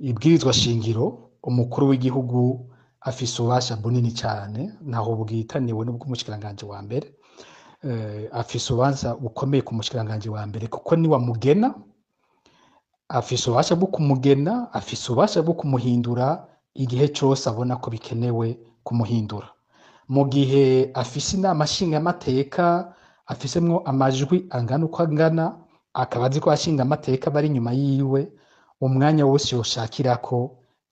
Ibwirizwa shingiro, umukuru w'igihugu afise ububasha bunini cane, ntaho bwitaniwe n'ubw'umushikiranganji wa mbere. Afise ububasha bukomeye ku mushikiranganji wa mbere kuko niwe amugena, afise ububasha bwo kumugena, afise ububasha bwo kumuhindura igihe cose abona ko bikenewe kumuhindura. Mu gihe afise inama nshingamateka afisemwo amajwi angana uko angana, akaba azi ko abashingamateka bari inyuma yiwe, umwanya wose yoshakirako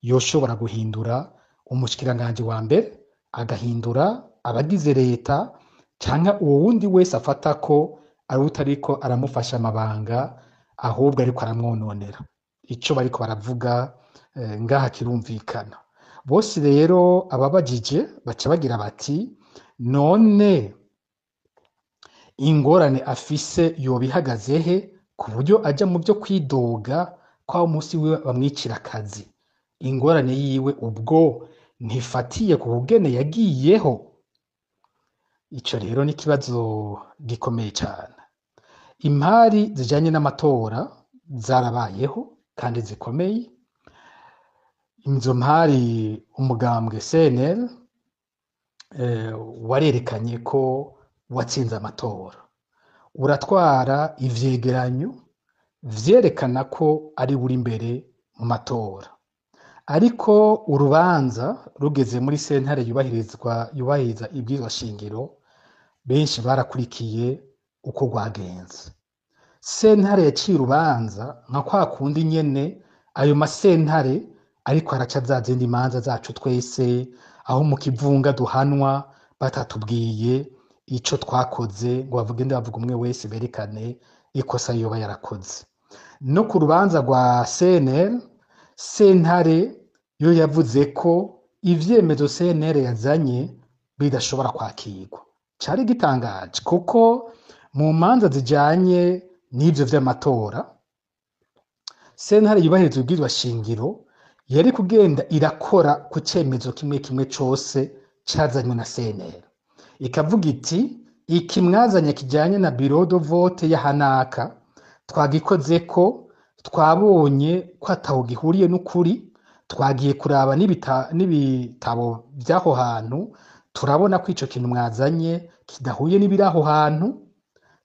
yoshobora guhindura umushikiranganji wa mbere, agahindura abagize leta canke uwo wundi wese afata ko ari utariko aramufasha amabanga, ahubwo ariko aramwononera. Ico bariko baravuga ngaha kirumvikana. Bose rero ababajije baca bagira bati: "None ingorane afise yoba ihagaze he ku buryo aja mu vyo kwidoga ko aho umunsi wiwe bamwicira akazi? Ingorane yiwe ubwo ntifatiye ku bugene yagiyeho?" Ico rero ni ikibazo gikomeye cane. Impari zijanye n'amatora zarabayeho kandi zikomeye. Izo mpari, umugambwe CNL warerekanye ko watsinze amatora, uratwara ivyegeranyo vyerekana ko ari uri imbere mu matora, ariko urubanza rugeze muri sentare yubahiriza ibwirizwa shingiro, benshi barakurikiye uko rwagenze. Sentare yaciye urubanza nka kwa kundi nyene ayo masentare ariko araca za zindi manza zacu twese, aho mu kivunga duhanwa batatubwiye ico twakoze, ngo bavugende bavuga umwe wese berekane ikosa yoba yarakoze. No ku rubanza rwa CNL, sentare yo yavuze ko ivyemezo CNL yazanye bidashobora kwakirwa. Cari gitangaje kuko mu manza zijanye n'ivyo vy'amatora, sentare yubahiriza ibwirizwa shingiro yari kugenda irakora ku cemezo kimwe kimwe cose cazanywe na CNL, ikavuga iti: "Iki mwazanye kijanye na bureau de vote y'ahanaka twagikoze ko twabonye ko ataho gihuriye n'ukuri, twagiye kuraba n'ibitabo vy'aho hantu, turabona ko ico kintu mwazanye kidahuye n'ibiri aho hantu."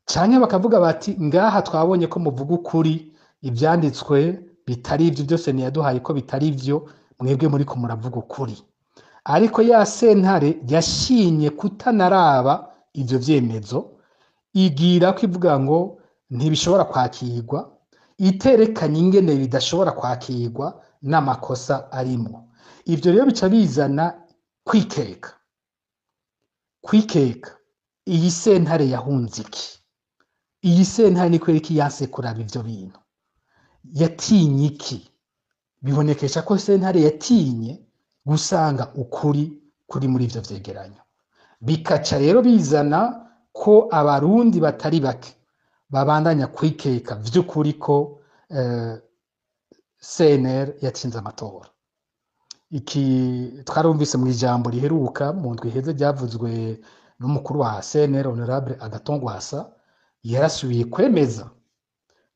Canke bakavuga bati: "Ngaha twabonye ko muvuga ukuri, ivyanditswe bitari ivyo byose ntiyaduhaye ko bitari ivyo, mwebwe muriko muravuga ukuri." Ariko ya sentare yashimye kutanaraba ivyo vyemezo, igira ko ivuga ngo ntibishobora kwakirwa, iterekanye ingene bidashobora kwakirwa n'amakosa arimwo. Ivyo rero bica bizana kwikeka, kwikeka: iyi sentare yahunze iki? Iyi sentare ni kubera iki yanse kuraba ivyo bintu? Yatinye iki? Bibonekesha ko sentare yatinye gusanga ukuri kuri muri ivyo vyegeranyo. Bikaca rero bizana ko Abarundi batari bake babandanya kwikeka vy'ukuri ko CNL yatsinze amatora. Iki twarumvise mu ijambo riheruka mu ndwi iheze ryavuzwe n'umukuru wa CNL, Honorable Agathon Rwasa, yarasubiye kwemeza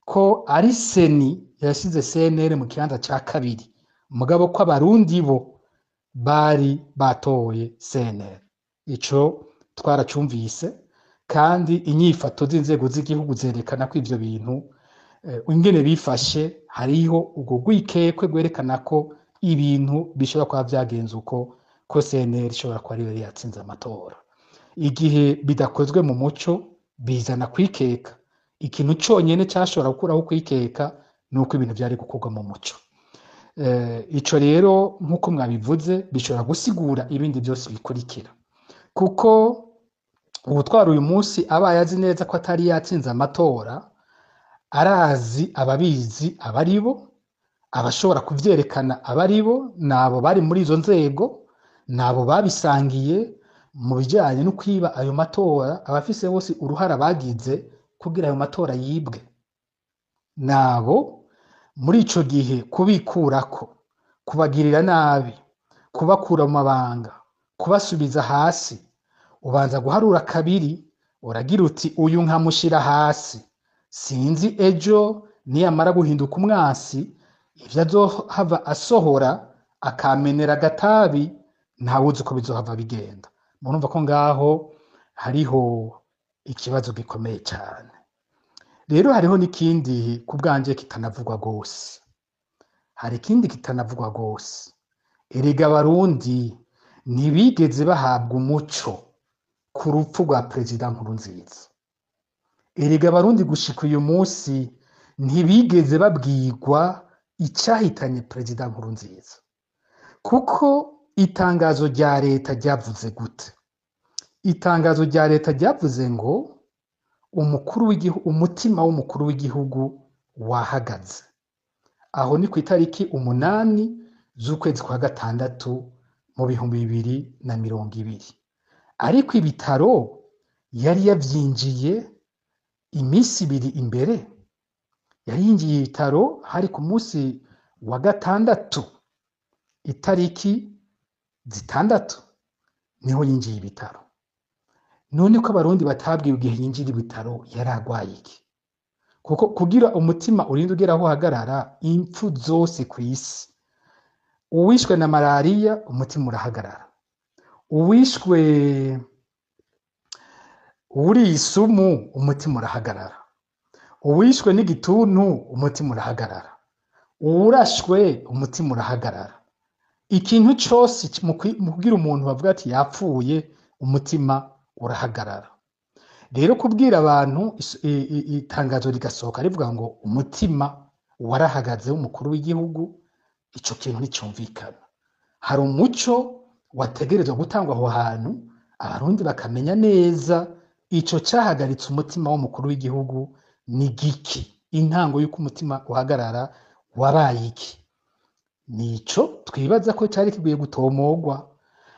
ko ari CENI yasize CNL mu kibanza ca kabiri, mugabo ko Abarundi bo bari batoye CNL. Ico twaracumvise, kandi inyifato z'inzego z'igihugu zerekana ko ivyo bintu ingene bifashe hariho ubwo rwikekwe rwerekana ko ibintu bishobora kuba vyagenze uko, ko CNL ishobora kuba ariyo yari yatsinze amatora. Igihe bidakozwe mu muco bizana kwikeka. Ikintu conyene cashobora gukuraho kwikeka ni uko ibintu vyari gukorwa mu muco. Ico rero, nk'uko mwabivuze, bishobora gusigura ibindi byose bikurikira, kuko uwutwara uyu munsi abaye azi neza ko atari yatsinze amatora, arazi ababizi abaribo, abashobora kuvyerekana abaribo, nabo bari muri izo nzego, nabo babisangiye mu bijanye no kwiba ayo matora, abafise bose uruhara bagize kugira ayo matora yibwe. Nabo muri ico gihe kubikurako, kubagirira nabi, kubakura mu mabanga, kubasubiza hasi, ubanza guharura kabiri, uragira uti: "Uyu nkamushira hasi, sinzi ejo niyamara guhinduka umwasi." Ivyo azohava asohora akamenera agatabi, ntawuzi uko bizohava bigenda. Murumva ko ngaho hariho ikibazo gikomeye cane. Rero hariho n'ikindi ku bwanje kitanavugwa gose. Hari ikindi kitanavugwa gose. Erega Abarundi ntibigeze bahabwa umuco ku rupfu rwa Perezida Nkurunziza. Erega Abarundi gushika uyu munsi ntibigeze babwirwa icahitanye Perezida Nkurunziza. Kuko itangazo rya leta ryavuze gute? Itangazo rya leta ryavuze ngo umukuru w'igihugu, umutima w'umukuru w'igihugu wahagaze. Aho ni ku itariki 8 z'ukwezi kwa gatandatu mu 2020. Ariko ibitaro yari yavyinjiye iminsi ibiri imbere. Yari yinjiye ibitaro hari ku munsi wa gatandatu, itariki 6 niho yinjiye ibitaro. None ko Abarundi batabwiwe igihe yinjira ibitaro yari agwaye iki? Kuko kugira umutima urinde ugera aho uhagarara, impfu zose kw'isi, uwishwe na malariya umutima urahagarara, uwishwe uriye isumu umutima urahagarara, uwishwe n'igituntu umutima urahagarara, uwurashwe umutima urahagarara. Ikintu cose mu kugira umuntu bavuga ati yapfuye, umutima urahagarara. Rero kubwira abantu itangazo rigasohoka rivuga ngo umutima warahagaze w'umukuru w'igihugu, ico kintu nticumvikana. Hari umuco wategerezwa gutangwa aho hantu, Abarundi bakamenya neza ico cahagaritse umutima w'umukuru w'igihugu ni giki, intango y'uko umutima uhagarara wabaye iki. Nico twibaza ko cari kigwiye gutomogwa.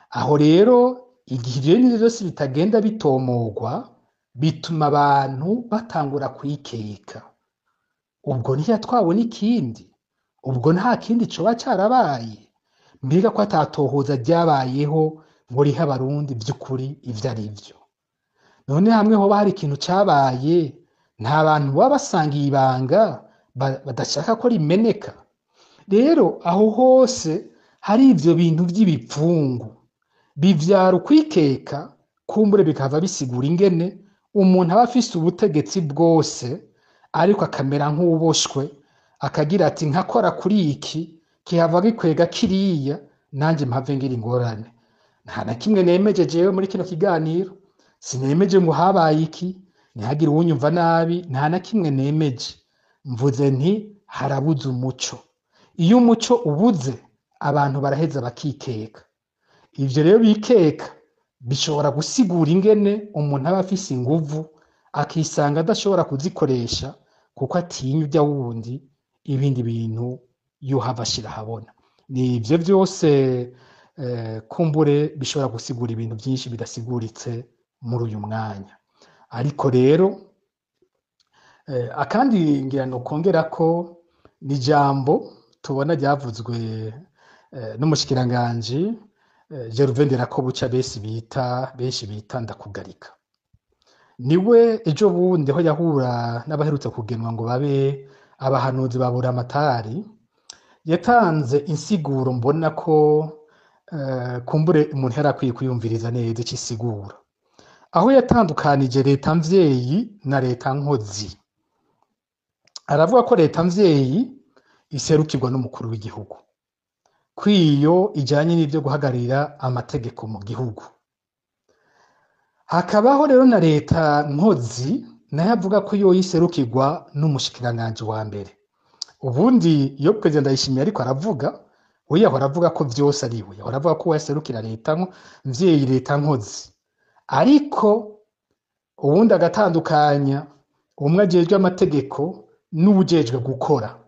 Aho rero igihe ivyo bintu vyose bitagenda bitomogwa, bituma abantu batangura kwikeka. Ubwo ntiyatwawe n'ikindi, ubwo nta kindi coba carabaye. Mbega ko atatohoza ryabayeho ngo rihe Abarundi vy'ukuri ivyo ari vyo. None hamwe hoba hari ikintu cabaye, nta bantu baba basangiye ibanga badashaka ko rimeneka. Rero aho hose hari ivyo bintu vy'ibipfungu bivyara ukwikeka, kumbure bikava bisigura ingene umuntu aba afise ubutegetsi bwose ariko akamera nk'uwuboshwe, akagira ati nkakora kuri iki kihava gikwega kiriya, nanje mpave ngira ingorane. Nta na kimwe nemeje jewe muri kino kiganiro, sinemeje ngo habaye iki, ntihagire uwunyumva nabi, nta na kimwe nemeje. Mvuze nti harabuze umuco. Iyo umuco ubuze, abantu baraheza bakikeka. Ivyo rero bikeka bishobora gusigura ingene umuntu aba afise inguvu akisanga adashobora kuzikoresha kuko atinya urya wundi ibindi bintu yohava ashira ahabona. Ni ivyo vyose kumbure bishobora gusigura ibintu vyinshi bidasiguritse muri uyu mwanya. Ariko rero akandi ngira nokongera ko ni jambo tubona ryavuzwe n'umushikiranganji Gervais Nderakobuca, benshi bita Ndakugarika. Niwe ejo bundi ho yahura n'abaherutse kugenwa ngo babe abahanuzi ba Buramatari, yatanze insiguro mbona ko kumbure umuntu yari akwiye kuyumviriza neza ico isigura. Aho yatandukanije leta mvyeyi na leta nkozi. Aravuga ko leta mvyeyi iserukirwa n'umukuru w'igihugu, kwiyo ijanye n'ivyo guhagararira amategeko mu gihugu. Hakabaho rero na leta nkozi, nayo avuga ko yo iserukirwa n'umushikiranganji wa mbere. Ubundi iyo Perezida Ndayishimiye ariko aravuga, we yahora avuga ko vyose ari we, yahora avuga ko we aserukira leta mvyeyi, leta nkozi. Ariko ubundi agatandukanya umwe ajejwe amategeko n'uwujejwe gukora.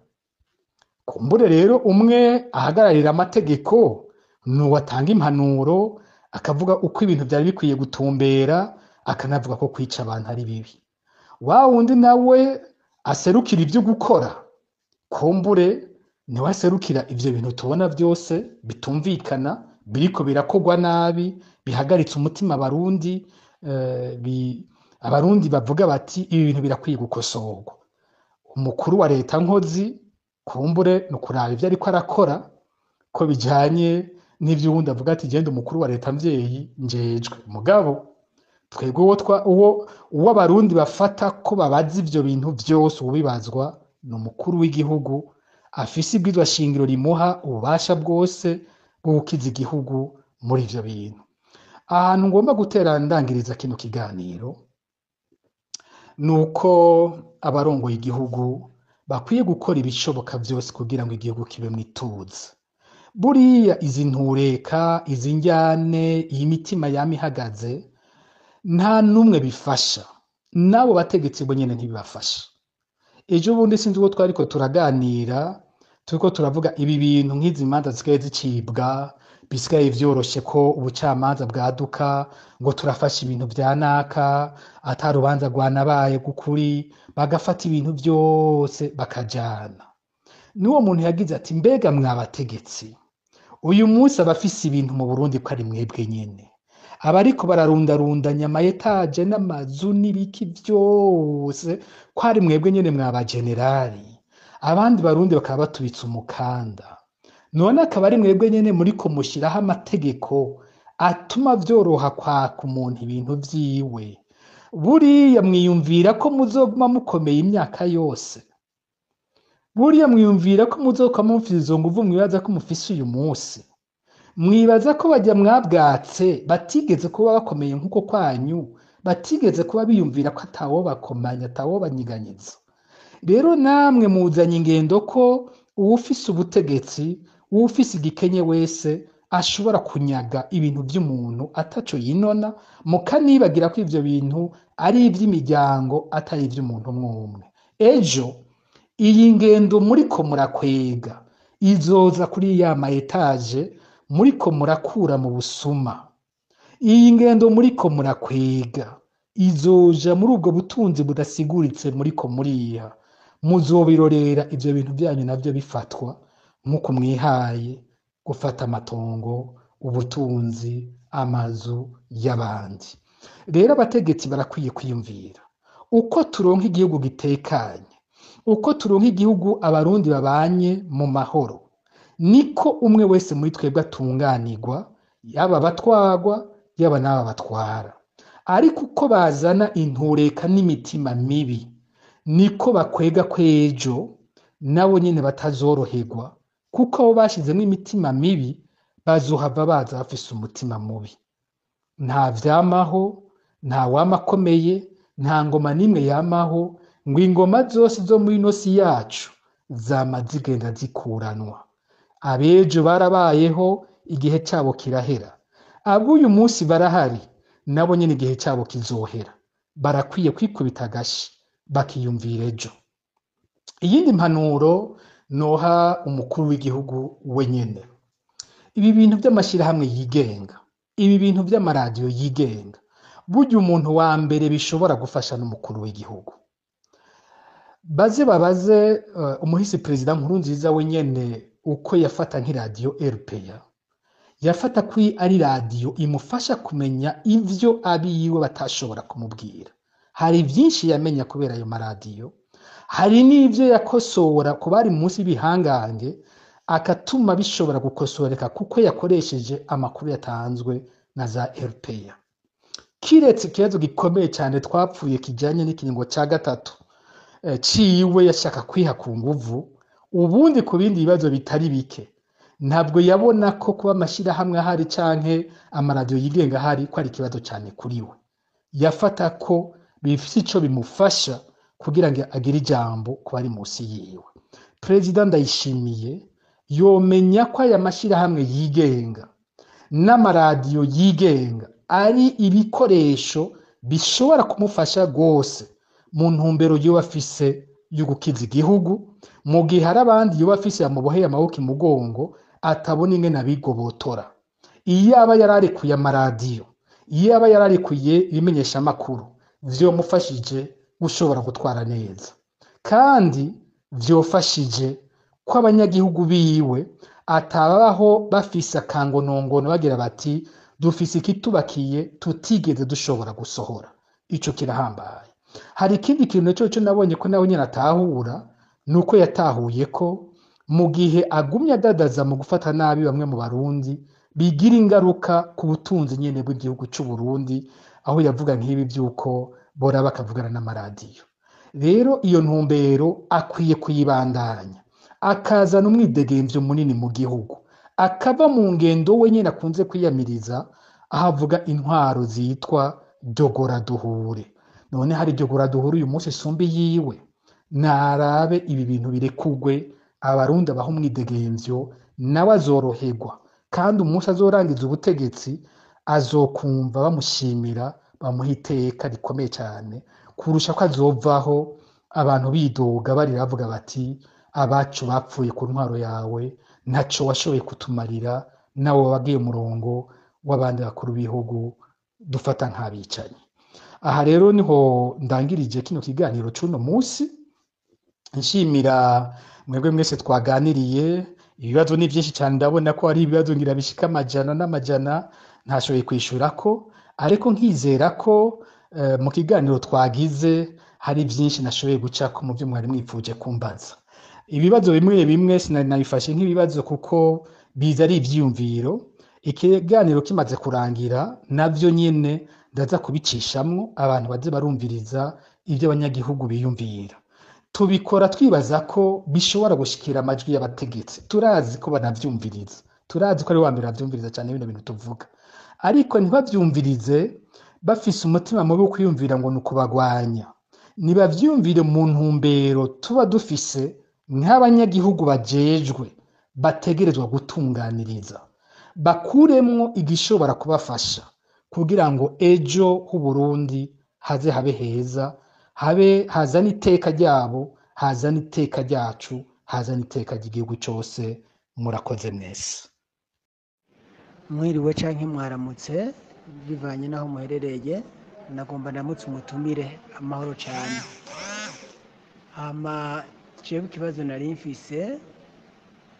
Kumbure rero umwe ahagararira amategeko nuwatanga impanuro, akavuga uko ibintu vyari bikwiye gutumbera, akanavuga ko kwica abantu ari bibi. Wa wundi nawe aserukira ivyo gukora, kumbure niwe aserukira ivyo bintu tubona vyose bitumvikana, biriko birakorwa nabi, bihagaritse umutima Abarundi, Abarundi bavuga bati ibi bintu birakwiye gukosorwa. Umukuru wa leta nkozi Kumbure ni ukuraba ivyo ariko arakora ko bijanye n'ivyo uwundi avuga ati genda umukuru wa leta mvyeyi njejwe. Mugabo twebwe uwo abarundi bafata ko babaza ivyo bintu vyose, uwubibazwa ni umukuru w'igihugu afise ibwirizwa shingiro rimuha ububasha bwose bwo gukiza igihugu muri ivyo bintu. Ahantu ngomba gutera ndangiriza kino kiganiro ni uko abarongoye igihugu bakwiye gukora ibishoboka vyose kugira ngo igihugu kibe mw'ituze. Buriya izi ntureka, izi njyane, iyi mitima yama ihagaze, nta n'umwe bifasha, n'abo bategetsi bo nyene ntibibafasha. Ejo bundi sinzi uwo twariko turaganira, turiko turavuga ibi bintu nk'izi manza zisigaye zicibwa, bisigaye vyoroshe ko ubucamanza bwaduka ngo turafashe ibintu vya naka, ata rubanza rwanabaye gukuri, bagafata ibintu vyose bakajana. N'uwo muntu yagize ati mbega mwabategetsi, uyu munsi abafise ibintu mu Burundi ko ari mwebwe nyene, abariko bararundarundanya ama etaje n'amazu n'ibiki vyose ko ari mwebwe nyene mwabagenerali, abandi barundi bakaba batubitse umukanda. None akaba ari mwebwe nyene muriko mushiraho amategeko atuma vyoroha kwaka umuntu ibintu vyiwe. Buriya mwiyumvira ko muzoguma mukomeye imyaka yose? Buriya mwiyumvira ko muzokwama mufise izo nguvu mwibaza ko mufise uyu munsi? Mwibaza ko bajya mwabwatse batigeze kuba bakomeye nk'uko kwanyu, batigeze kuba biyumvira ko atawobakomanya, atawobanyiganyiza? Rero namwe muzanye ingendo ko uwufise ubutegetsi, uwufise igikenye wese ashobora kunyaga ibintu vy'umuntu ataco yinona, mukanibagira ko ivyo bintu ari ivy'imiryango atari ivy'umuntu umwe umwe. Ejo iyi ngendo muriko murakwega izoza kuri ya ma etaje muriko murakura mu busuma. Iyi ngendo muriko murakwega izoja muri ubwo butunzi budasiguritse muriko muriha. Muzobirorera ivyo bintu vyanyu navyo bifatwa nk'uko mwihaye gufata amatongo, ubutunzi, amazu y'abandi. Rero abategetsi barakwiye kwiyumvira uko turonka igihugu gitekanye, uko turonka igihugu abarundi babanye mu mahoro, niko umwe wese muri twebwe atunganirwa, yaba abatwagwa, yaba n'aba batwara. Ariko uko bazana intureka n'imitima mibi, niko bakwega kwejo nabo nyene batazoroherwa, kuko abo bashizemwo imitima mibi bazohava baza bafise umutima mubi. Nta vyamaho, nta wama akomeye, nta ngoma n'imwe yamaho, ngo ingoma zose zo muri ino si yacu zama zigenda zikuranwa. Abejo barabayeho, igihe cabo kirahera. Ab'uyu munsi barahari, nabo nyene igihe cabo kizohera. Barakwiye kwikubita agashi, bakiyumvira ejo. Iyindi mpanuro noha umukuru w'igihugu wenyene, ibi bintu vy'amashirahamwe yigenga, ibi bintu vy'amaradiyo yigenga, burya umuntu wa mbere bishobora gufasha n'umukuru w'igihugu. Baze babaze umuhisi perezida Nkurunziza wenyene uko yafata nk'iradiyo RPA, yafata ko ari radiyo imufasha kumenya ivyo abiwe batashobora kumubwira. Hari vyinshi yamenya kubera ayo maradiyo, hari n'ivyo yakosora ku bari munsi y'ibihangange, akatuma bishobora gukosoreka kuko yakoresheje amakuru yatanzwe na za RPA. Kiretse ikibazo gikomeye cyane twapfuye kijanye n'ikiringo ca gatatu ciwe yashaka kwiha ku nguvu, ubundi ku bindi bibazo bitari bike ntabwo yabona ko kuba amashirahamwe ahari canke amaradiyo yigenga ahari ko ari ikibazo cyane kuri we. Yafata ko bifise ico bimufasha kugira ngo agire ijambo ku bari munsi yiwe. Perezida Ndayishimiye yomenya ko aya mashirahamwe yigenga n'amaradiyo yigenga ari ibikoresho bishobora kumufasha rwose mu ntumbero yoba afise yo gukiza igihugu, mu gihe hari abandi yoba afise bamuboheye amaboko imugongo atabona ingene abigobotora. Iyo aba yararekuye amaradiyo, iyo aba yararekuye ibimenyeshamakuru, vyomufashije gushobora gutwara neza, kandi vyofashije ko abanyagihugu biwe atabaho bafise akangonongono bagira bati dufise ikitubakiye tutigeze dushobora gusohora. Ico kirahambaye. Hari ikindi kintu naco co nabonye ko nawe nyene atahura, nuko yatahuye ko Mu gihe agumye adadaza mu gufata nabi bamwe mu Barundi, bigira ingaruka ku butunzi nyene bw'igihugu c'Uburundi, aho yavuga nk'ibi vy'uko bora bakavugana n'amaradiyo. Rero iyo ntumbero akwiye kuyibandanya, akazana umwidegemvyo munini mu gihugu, akava mu ngendo we nyene akunze kwiyamiriza, aho avuga intwaro zitwa jogoraduhure. None hari jogoraduhure uyu munsi isumba iyiwe? Narabe ibi bintu birekugwe, Abarundi abaha umwidegemvyo, nawe azoroherwa, kandi umunsi azorangiza ubutegetsi azokumva bamushimira, bamuha iteka rikomeye cyane kurusha ko azovaho abantu bidoga barira bavuga bati abacu bapfuye ku ntwaro yawe, ntaco washoboye kutumarira, nawe wagiye umurongo w'abandi bakuru b'ibihugu dufata nk'abicanyi. Aha rero niho ndangirije kino kiganiro c'uno munsi, nshimira mwebwe mwese twaganiriye. Ibibazo ni byinshi cyane, ndabona ko ari ibibazo ngira bishika amajana n'amajana ntashoboye kwishurako, ariko nkizera ko mu kiganiro twagize hari byinshi nashoboye gucako mu byo mwari mwifuje kumbaza. Ibibazo bimwe bimwe sinabifashe nk'ibibazo kuko biza ari ivyiyumviro. Ikiganiro kimaze kurangira navyo nyene ndaza kubicishamwo, abantu baze barumviriza ivyo abanyagihugu biyumvira. Tubikora twibaza ko bishobora gushikira amajwi y'abategetsi, turazi ko banavyumviriza, turazi ko ari wa mbere bavyumviriza cyane bino bintu tuvuga, ariko ntibavyumvirize bafise umutima mubi wo kwiyumvira ngo ni ukubagwanya. Nibavyumvire mu ntumbero tuba dufise nk'abanyagihugu bajejwe bategerezwa gutunganiriza, bakuremwo igishobora kubafasha kugira ngo ejo h'Uburundi haze habe heza, habe hazana iteka ryabo, hazana iteka ryacu, hazana iteka ry'igihugu cose. Murakoze mwese. Mwiriwe canke mwaramutse bivanye n'aho muherereye. Nagomba ndamutse umutumire, amahoro cyane. Hama jewe ikibazo nari mfise,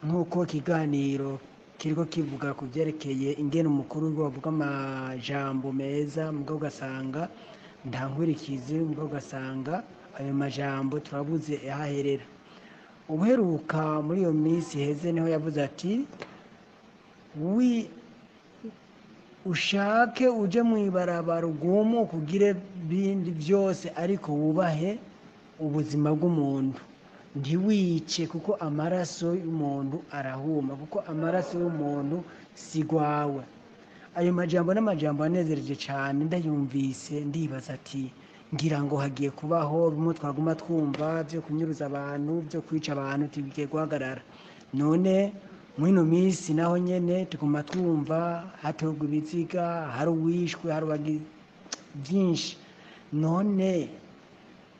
nk'uko ikiganiro kiriko kivuga ku vyerekeye ingene umukuru w'igihugu avuga amajambo meza, mugabo ugasanga nta nkurikizi, mugabo ugasanga ayo majambo turabuze ahaherera. Ubuheruka muri iyo minsi iheze niho yavuze ati wi ushake uje mw'ibarabara ugumuke ugire bindi byose, ariko wubahe ubuzima bw'umuntu, ntiwice, kuko amaraso y'umuntu arahuma, kuko amaraso y'umuntu si gwawe. Ayo majambo n'amajambo anezereje cyane, ndayumvise ndibaza ati ngira ngo hagiye kubaho bimwe twaguma twumva byo kunyuruza abantu, byo kwica abantu, tugiye guhagarara. None mwino minsi naho nyene tuguma twumva hatorwa ibiziga, hari uwishwe, hari byinshi. None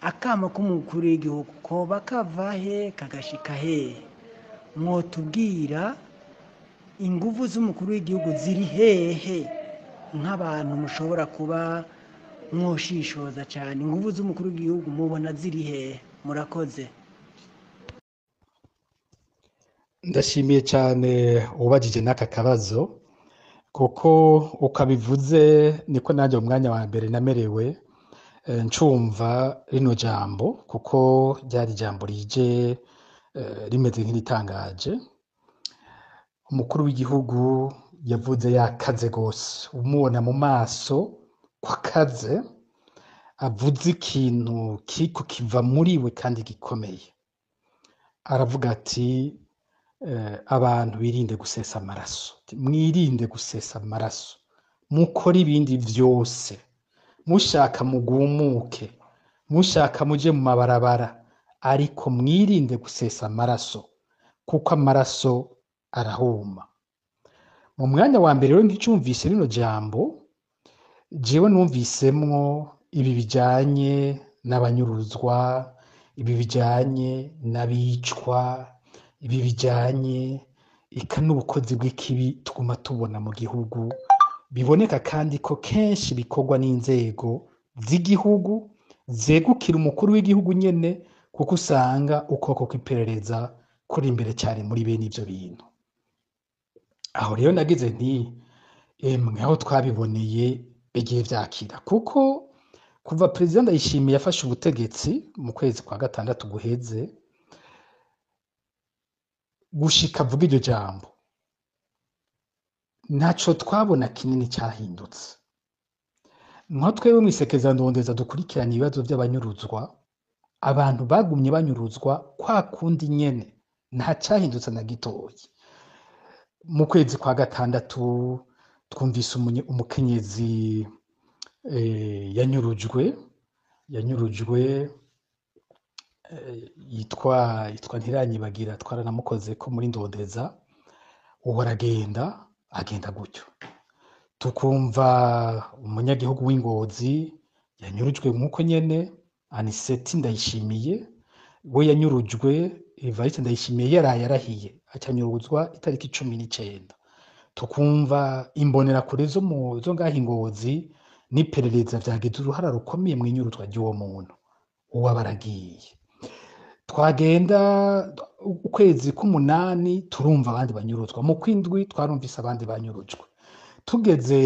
akamo k'umukuru w'igihugu koba kava he kagashika hehe? Mwotubwira inguvu z'umukuru w'igihugu ziri hehe? Nk'abantu mushobora kuba mwoshishoza cyane, inguvu z'umukuru w'igihugu mubona ziri hehe? Murakoze. Ndashimiye cyane ubajije n'aka kabazo, kuko ukabivuze niko nanjye mu mwanya wa mbere namerewe ncumva rino jambo, kuko ryari ijambo rije rimeze nk'iritangaje. Umukuru w'igihugu yavuze yakaze gose, umubona mu maso ko akaze, avuze ikintu kiriko kiva muri we kandi gikomeye. Aravuga ati abantu birinde gusesa amaraso, mwirinde gusesa amaraso, mukore ibindi vyose, mushaka mugumuke, mushaka muje mu mabarabara, ariko mwirinde gusesa amaraso, kuko amaraso arahuma. Mu mwanya wa mbere rero nticumvise rino jambo, jewe numvisemwo ibi bijanye n'abanyuruzwa, ibi bijanye n'abicwa, ibi bijanye eka n'ubukozi bw'ikibi tuguma tubona mu gihugu, biboneka kandi ko kenshi bikorwa n'inzego z'igihugu zegukira umukuru w'igihugu nyene, kuko usanga ukuboko kw'iperereza kuri imbere cyane muri bene ivyo bintu. Aho rero nagize nti emwe aho twabiboneye bigiye vyakira, kuko kuva Perezida Ndayishimiye yafashe ubutegetsi mu kwezi kwa gatandatu guheze, Gushika avuga iryo jambo, ntaco twabona kinini cyahindutse. Nka twebwe mw'isekeza ndondeza dukurikirana ibibazo vy'abanyuruzwa, abantu bagumye banyuruzwa kwa kundi nyene, nta cahindutse na gitoyi. Mu kwezi kwa gatandatu twumvise umukenyezi yanyurujwe yitwa Ntiranyibagira, twaranamukoze ko muri ndondeza. Uwo aragenda agenda gutyo. Tukumva umunyagihugu w'Ingozi yanyurujwe nk'uko nyene, Aniseti Ndayishimiye, we yanyurujwe Evariste Ndayishimiye yaraye arahiye, acanyuruzwa itariki 19. Tukumva imbonerakure zo ngaho Ingozi n'iperereza vyagize uruhara rukomeye mw'inyuruzwa ry'uwo muntu, uwo aba aragiye. Twagenda ukwezi k'umunani turumva abandi banyuruzwa, mu kw'indwi twarumvise abandi banyurujwe. Tugeze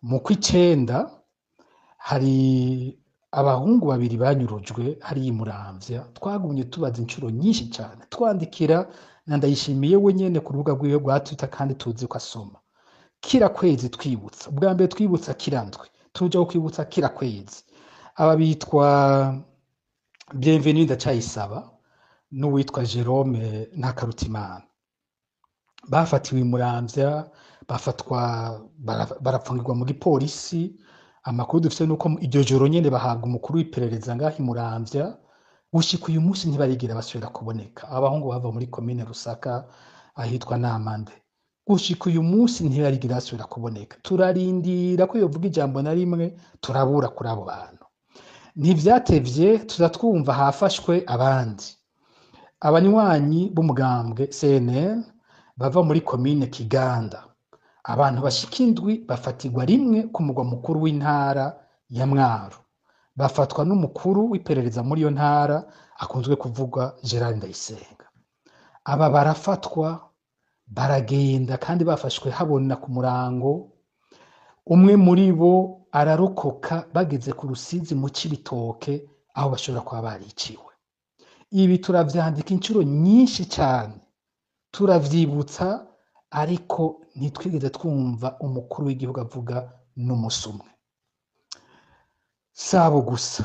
mu kw'icenda hari abahungu babiri banyurujwe hariya i Muramvya. Twagumye tubaza incuro nyinshi cane, twandikira na Ndayishimiye we nyene ku rubuga rwiwe rwa Twitter, kandi tuzi ko asoma. Kira kwezi twibutsa, ubwa mbere twibutsa kira ndwi, tuja kwibutsa kira kwezi. Aba bitwa Bienvenue Ndacayisaba n'uwitwa Jerome Ntakarutimana, bafatiwe i Muramvya, bafatwa barapfungirwa mu gipolisi. Amakuru dufise nuko iryo joro nyene bahabwa umukuru w'iperereza ngaho i Muramvya. Gushika uyu munsi ntibarigira basubira kuboneka. Abahungu bava muri komine Rusaka ahitwa Namande, gushika uyu munsi ntibarigira basubira kuboneka. Turarindira ko yovuga ijambo na rimwe, turabura kuri abo bantu. Ntivyatevye tuza twumva hafashwe abandi abanywanyi b'umugambwe CNL bava muri komine Kiganda. Abantu bashika indwi bafatirwa rimwe ku mugwa mukuru w'intara ya Mwaro, bafatwa n'umukuru w'iperereza muri iyo ntara akunzwe kuvuga Gerard Ndayisenga. Aba barafatwa baragenda, kandi bafashwe habona ku murango. Umwe muri bo ararokoka bageze ku Rusizi mu Cibitoke, aho bashobora kuba bariciwe. Ibi turavyandika incuro nyinshi cane, turavyibutsa, ariko ntitwigeze twumva umukuru w'igihugu avuga n'umusi umwe. Sabo gusa,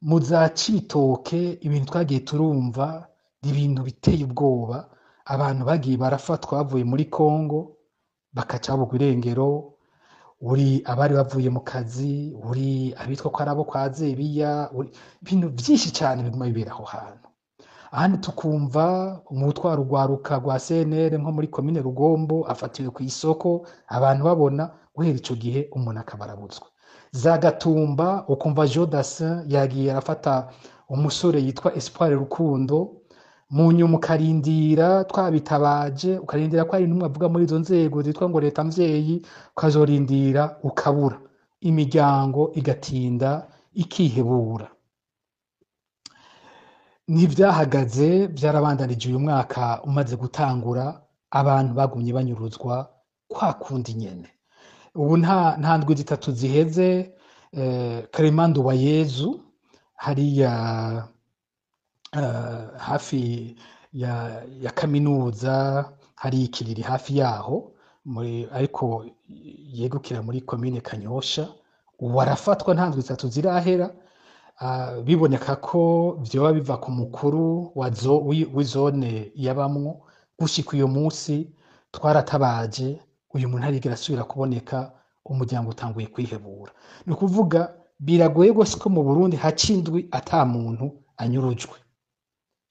mu za Cibitoke ibintu twagiye turumva ni ibintu biteye ubwoba. Abantu bagiye barafatwa bavuye muri Kongo bakaca babugwa irengero, uri abari bavuye mu kazi, uri abitwa ko ari abo kwa Zebiya, ibintu vyinshi cane biguma bibera aho hantu. Ahandi tukumva umutwaro urwaruka rwa CNL nko muri komine Rugombo afatiwe kw'isoko, abantu babona, guhera ico gihe umuntu akaba arabutswe. Za Gatumba ukumva Jodassin yagiye arafata umusore yitwa Espoir Rukundo, mu nyuma ukarindira twabitabaje, ukarindira ko hari intumwa avuga muri izo nzego zitwa ngo leta mvyeyi, ukazorindira ukabura, imiryango igatinda ikihebura. Ntivyahagaze, vyarabandanije uyu mwaka umaze gutangura, abantu bagumye banyuruzwa kwa kundi nyene. Ubu nta ndwi zitatu ziheze, Clement Nduwayezu hariya hafi ya kaminuza, hari ikiriri hafi yaho, ariko yegukira muri komine Kanyosha, ubu arafatwa nta ndwi zitatu zirahera. Biboneka ko vyoba biva ku mukuru w'izone yabamwo. Gushika uyu munsi twaratabaje, uyu muntu ntarigera asubira kuboneka, umuryango utanguye kwihebura. Ni ukuvuga biragoye gose ko mu Burundi haca indwi ata muntu anyurujwe.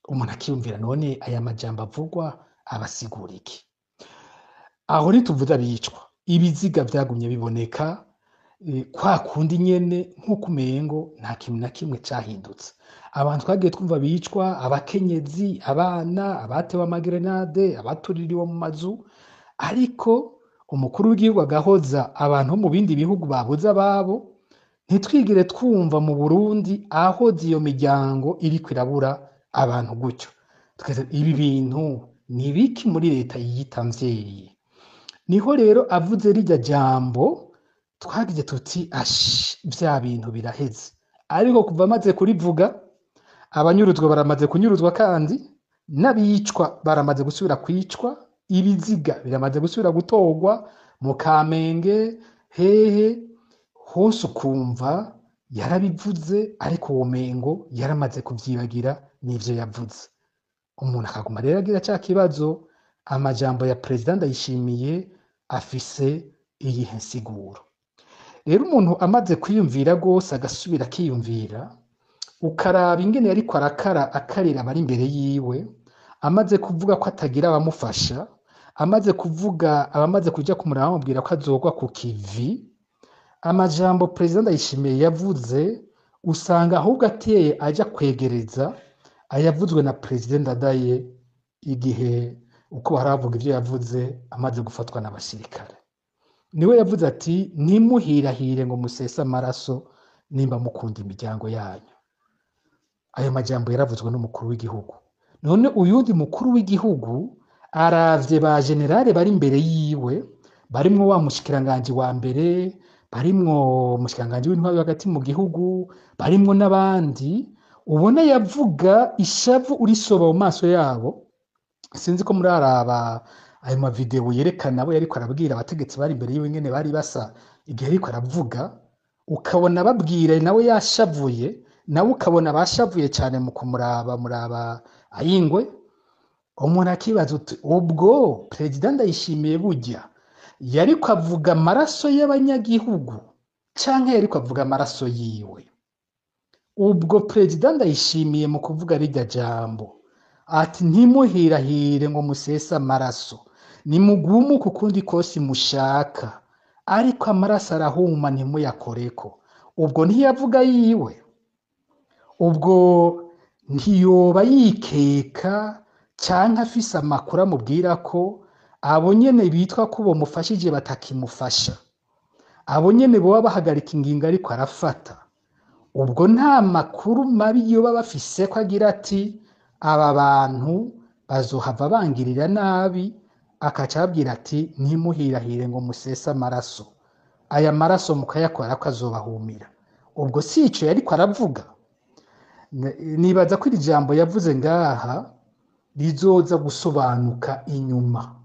Umuntu akiyumvira none aya majambo avugwa abasigura iki? Aho ntituvuze abicwa, ibiziga vyagumye biboneka kwa kundi nyene, nk'uko umengo nta kintu na kimwe cahindutse. Abantu twagiye twumva bicwa, abakenyezi, abana, abatewe amagerenade, abatuririwe mu mazu, ariko umukuru w'igihugu agahoza abantu bo mu bindi bihugu babuze ababo. Ntitwigire twumva mu Burundi ahoza iyo miryango iriko irabura abantu gutyo. Twese ibi bintu ni biki muri leta yiyita mvyeyi? Niho rero avuze rirya jambo twagize tuti ashi, vya bintu biraheze. Ariko kuva amaze kurivuga, abanyuruzwa baramaze kunyuruzwa, kandi N'abicwa baramaze gusubira kwicwa, ibiziga biramaze gusubira gutorwa mu Kamenge, hehe hose, ukumva yarabivuze, ariko womengo yaramaze kuvyibagira n'ivyo yavuze. Umuntu akaguma rero agira ca kibazo: amajambo ya Perezida Ndayishimiye afise iyihe nsiguro? Rero umuntu amaze kwiyumvira rwose, agasubira akiyumvira, ukaraba ingene yariko arakara, akarira abari imbere yiwe, amaze kuvuga ko atagira abamufasha, amaze kuvuga abamaze kuja kumuraba bamubwira ko azogwa ku kivi, amajambo Perezida Ndayishimiye yavuze usanga ahubwo ateye aja kwegereza ayavuzwe na Perezida Ndadaye, igihe uko baravuga ivyo yavuze amaze gufatwa n'abasirikare. Niwe yavuze ati: "Ntimuhirahire ngo musese amaraso nimba mukunda imiryango yanyu." Ayo majambo yaravuzwe n'umukuru w'igihugu. None uyundi mukuru w'igihugu aravye ba généraux bari imbere yiwe, barimwo wa mushikiranganji wa mbere, barimwo umushikiranganji w'intwaro hagati mu gihugu, barimwo n'abandi, ubona yavuga ishavu urisoba mu maso yabo. Sinzi ko muraraba ayo mavideo yerekana abo yariko arabwira, abategetsi bari imbere yiwe, ingene bari basa igihe ariko aravuga, ukabona babwira nawe yashavuye, nawe ukabona bashavuye cyane mu kumuraba muraba ayingwe. Umuntu akibaza uti: ubwo Perezida Ndayishimiye burya yariko avuga amaraso y'abanyagihugu canke yariko avuga amaraso yiwe? Ubwo Perezida Ndayishimiye mu kuvuga rirya jambo ati: "Ntimuhirahire ngo musese amaraso, nimugumuke ukundi kose mushaka, ariko amaraso arahuma, ntimuyakoreko", ubwo ntiyavuga yiwe? Ubwo ntiyoba yikeka canke afise amakuru amubwira ko abo nyene bitwa ko bomufashije batakimufasha, abo nyene boba bahagarika ingingo ariko arafata? Ubwo nta makuru mabi yoba bafise ko agira ati: "Aba bantu bazohava bangirira nabi", akaca ababwira ati: "Ntimuhirahire ngo musese amaraso, aya maraso mukayakora ko azobahumira"? Ubwo si ico yariko aravuga? Nibaza ko iri jambo yavuze ngaha rizoza gusobanuka inyuma.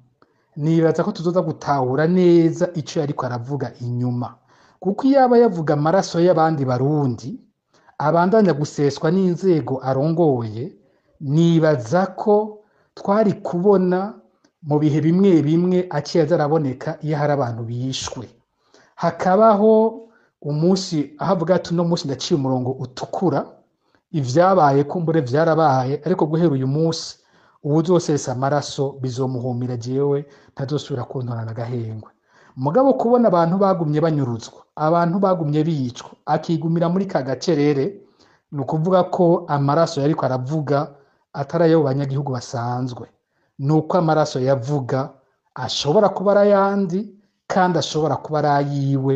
Nibaza ko tuzoza gutahura neza ico yariko aravuga inyuma, kuko iyo aba yavuga amaraso y'abandi Barundi abandanya guseswa n'inzego arongoye, nibaza ko twari kubona mu bihe bimwe bimwe aciye aza araboneka iyo hari abantu bishwe, hakabaho umunsi aho avuga ati: "Uno munsi ndaciye umurongo utukura, ivyabaye kumbure vyarabaye, ariko guhera uyu munsi uwuzosesa amaraso bizomuhumira, jewe ntazosubira kuntorana agahengwe." Mugabo kubona abantu bagumye banyuruzwa, abantu bagumye bicwa, akigumira muri ka gacerere, ni ukuvuga ko amaraso yariko aravuga atari ayo banyagihugu basanzwe. Ni uko amaraso yavuga ashobora kuba ari ayandi, kandi ashobora kuba ari ayiwe,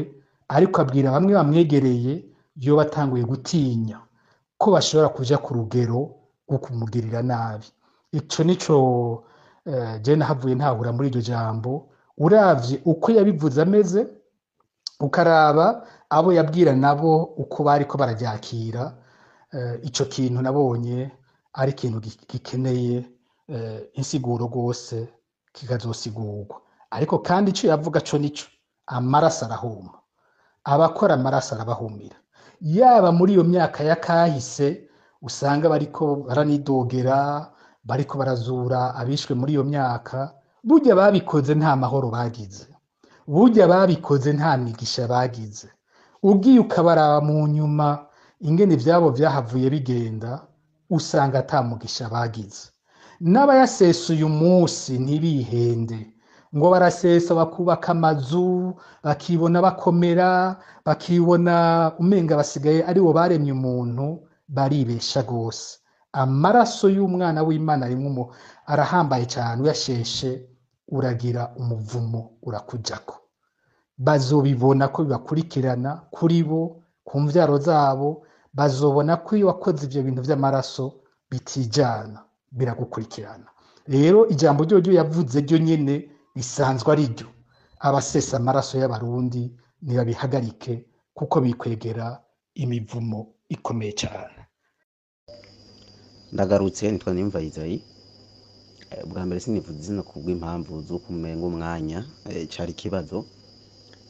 ariko abwira bamwe bamwegereye yoba atanguye gutinya ko bashobora kuja ku rugero rwo kumugirira nabi. Ico nico je nahavuye ntahura muri iryo jambo, uravye uko yabivuze ameze, ukaraba abo yabwira nabo uko bariko bararyakira. Ico kintu nabonye ari ikintu gikeneye insiguro rwose, kikazosigurwa. Ariko kandi ico yavuga co nico: amaraso arahuma, abakora amaraso arabahumira. Yaba muri iyo myaka y'akahise usanga bariko baranidogera, bariko barazura abishwe muri iyo myaka, burya babikoze nta mahoro bagize, burya babikoze nta migisha bagize. Ugiye ukabaraba mu nyuma ingene ivyabo vyahavuye bigenda, usanga ata mugisha bagize. N'abayasesuye umunsi ntibihende ngo barasesa bakubaka amazu, bakibona bakomera, bakibona umenga basigaye ari bo baremye umuntu, baribesha rwose. Amaraso y'umwana w'Imana arimwo arahambaye cyane, uyasheshe uragira umuvumo urakujako. Bazobibona ko bibakurikirana kuri bo, ku mvyaro zabo. Bazobona ko iyo wakoze ivyo bintu vy'amaraso bitijana, biragukurikirana. Rero ijambo ryoryo yavuze ryo nyene risanzwe ari ryo: abasesa amaraso y'Abarundi nibabihagarike, kuko bikwegera imivumo ikomeye cyane. Ndagarutse, nitwa Niyumva Izayi. Bwa mbere sinivuze izina kubw'impamvu z'uko umenga umwanya cari ikibazo.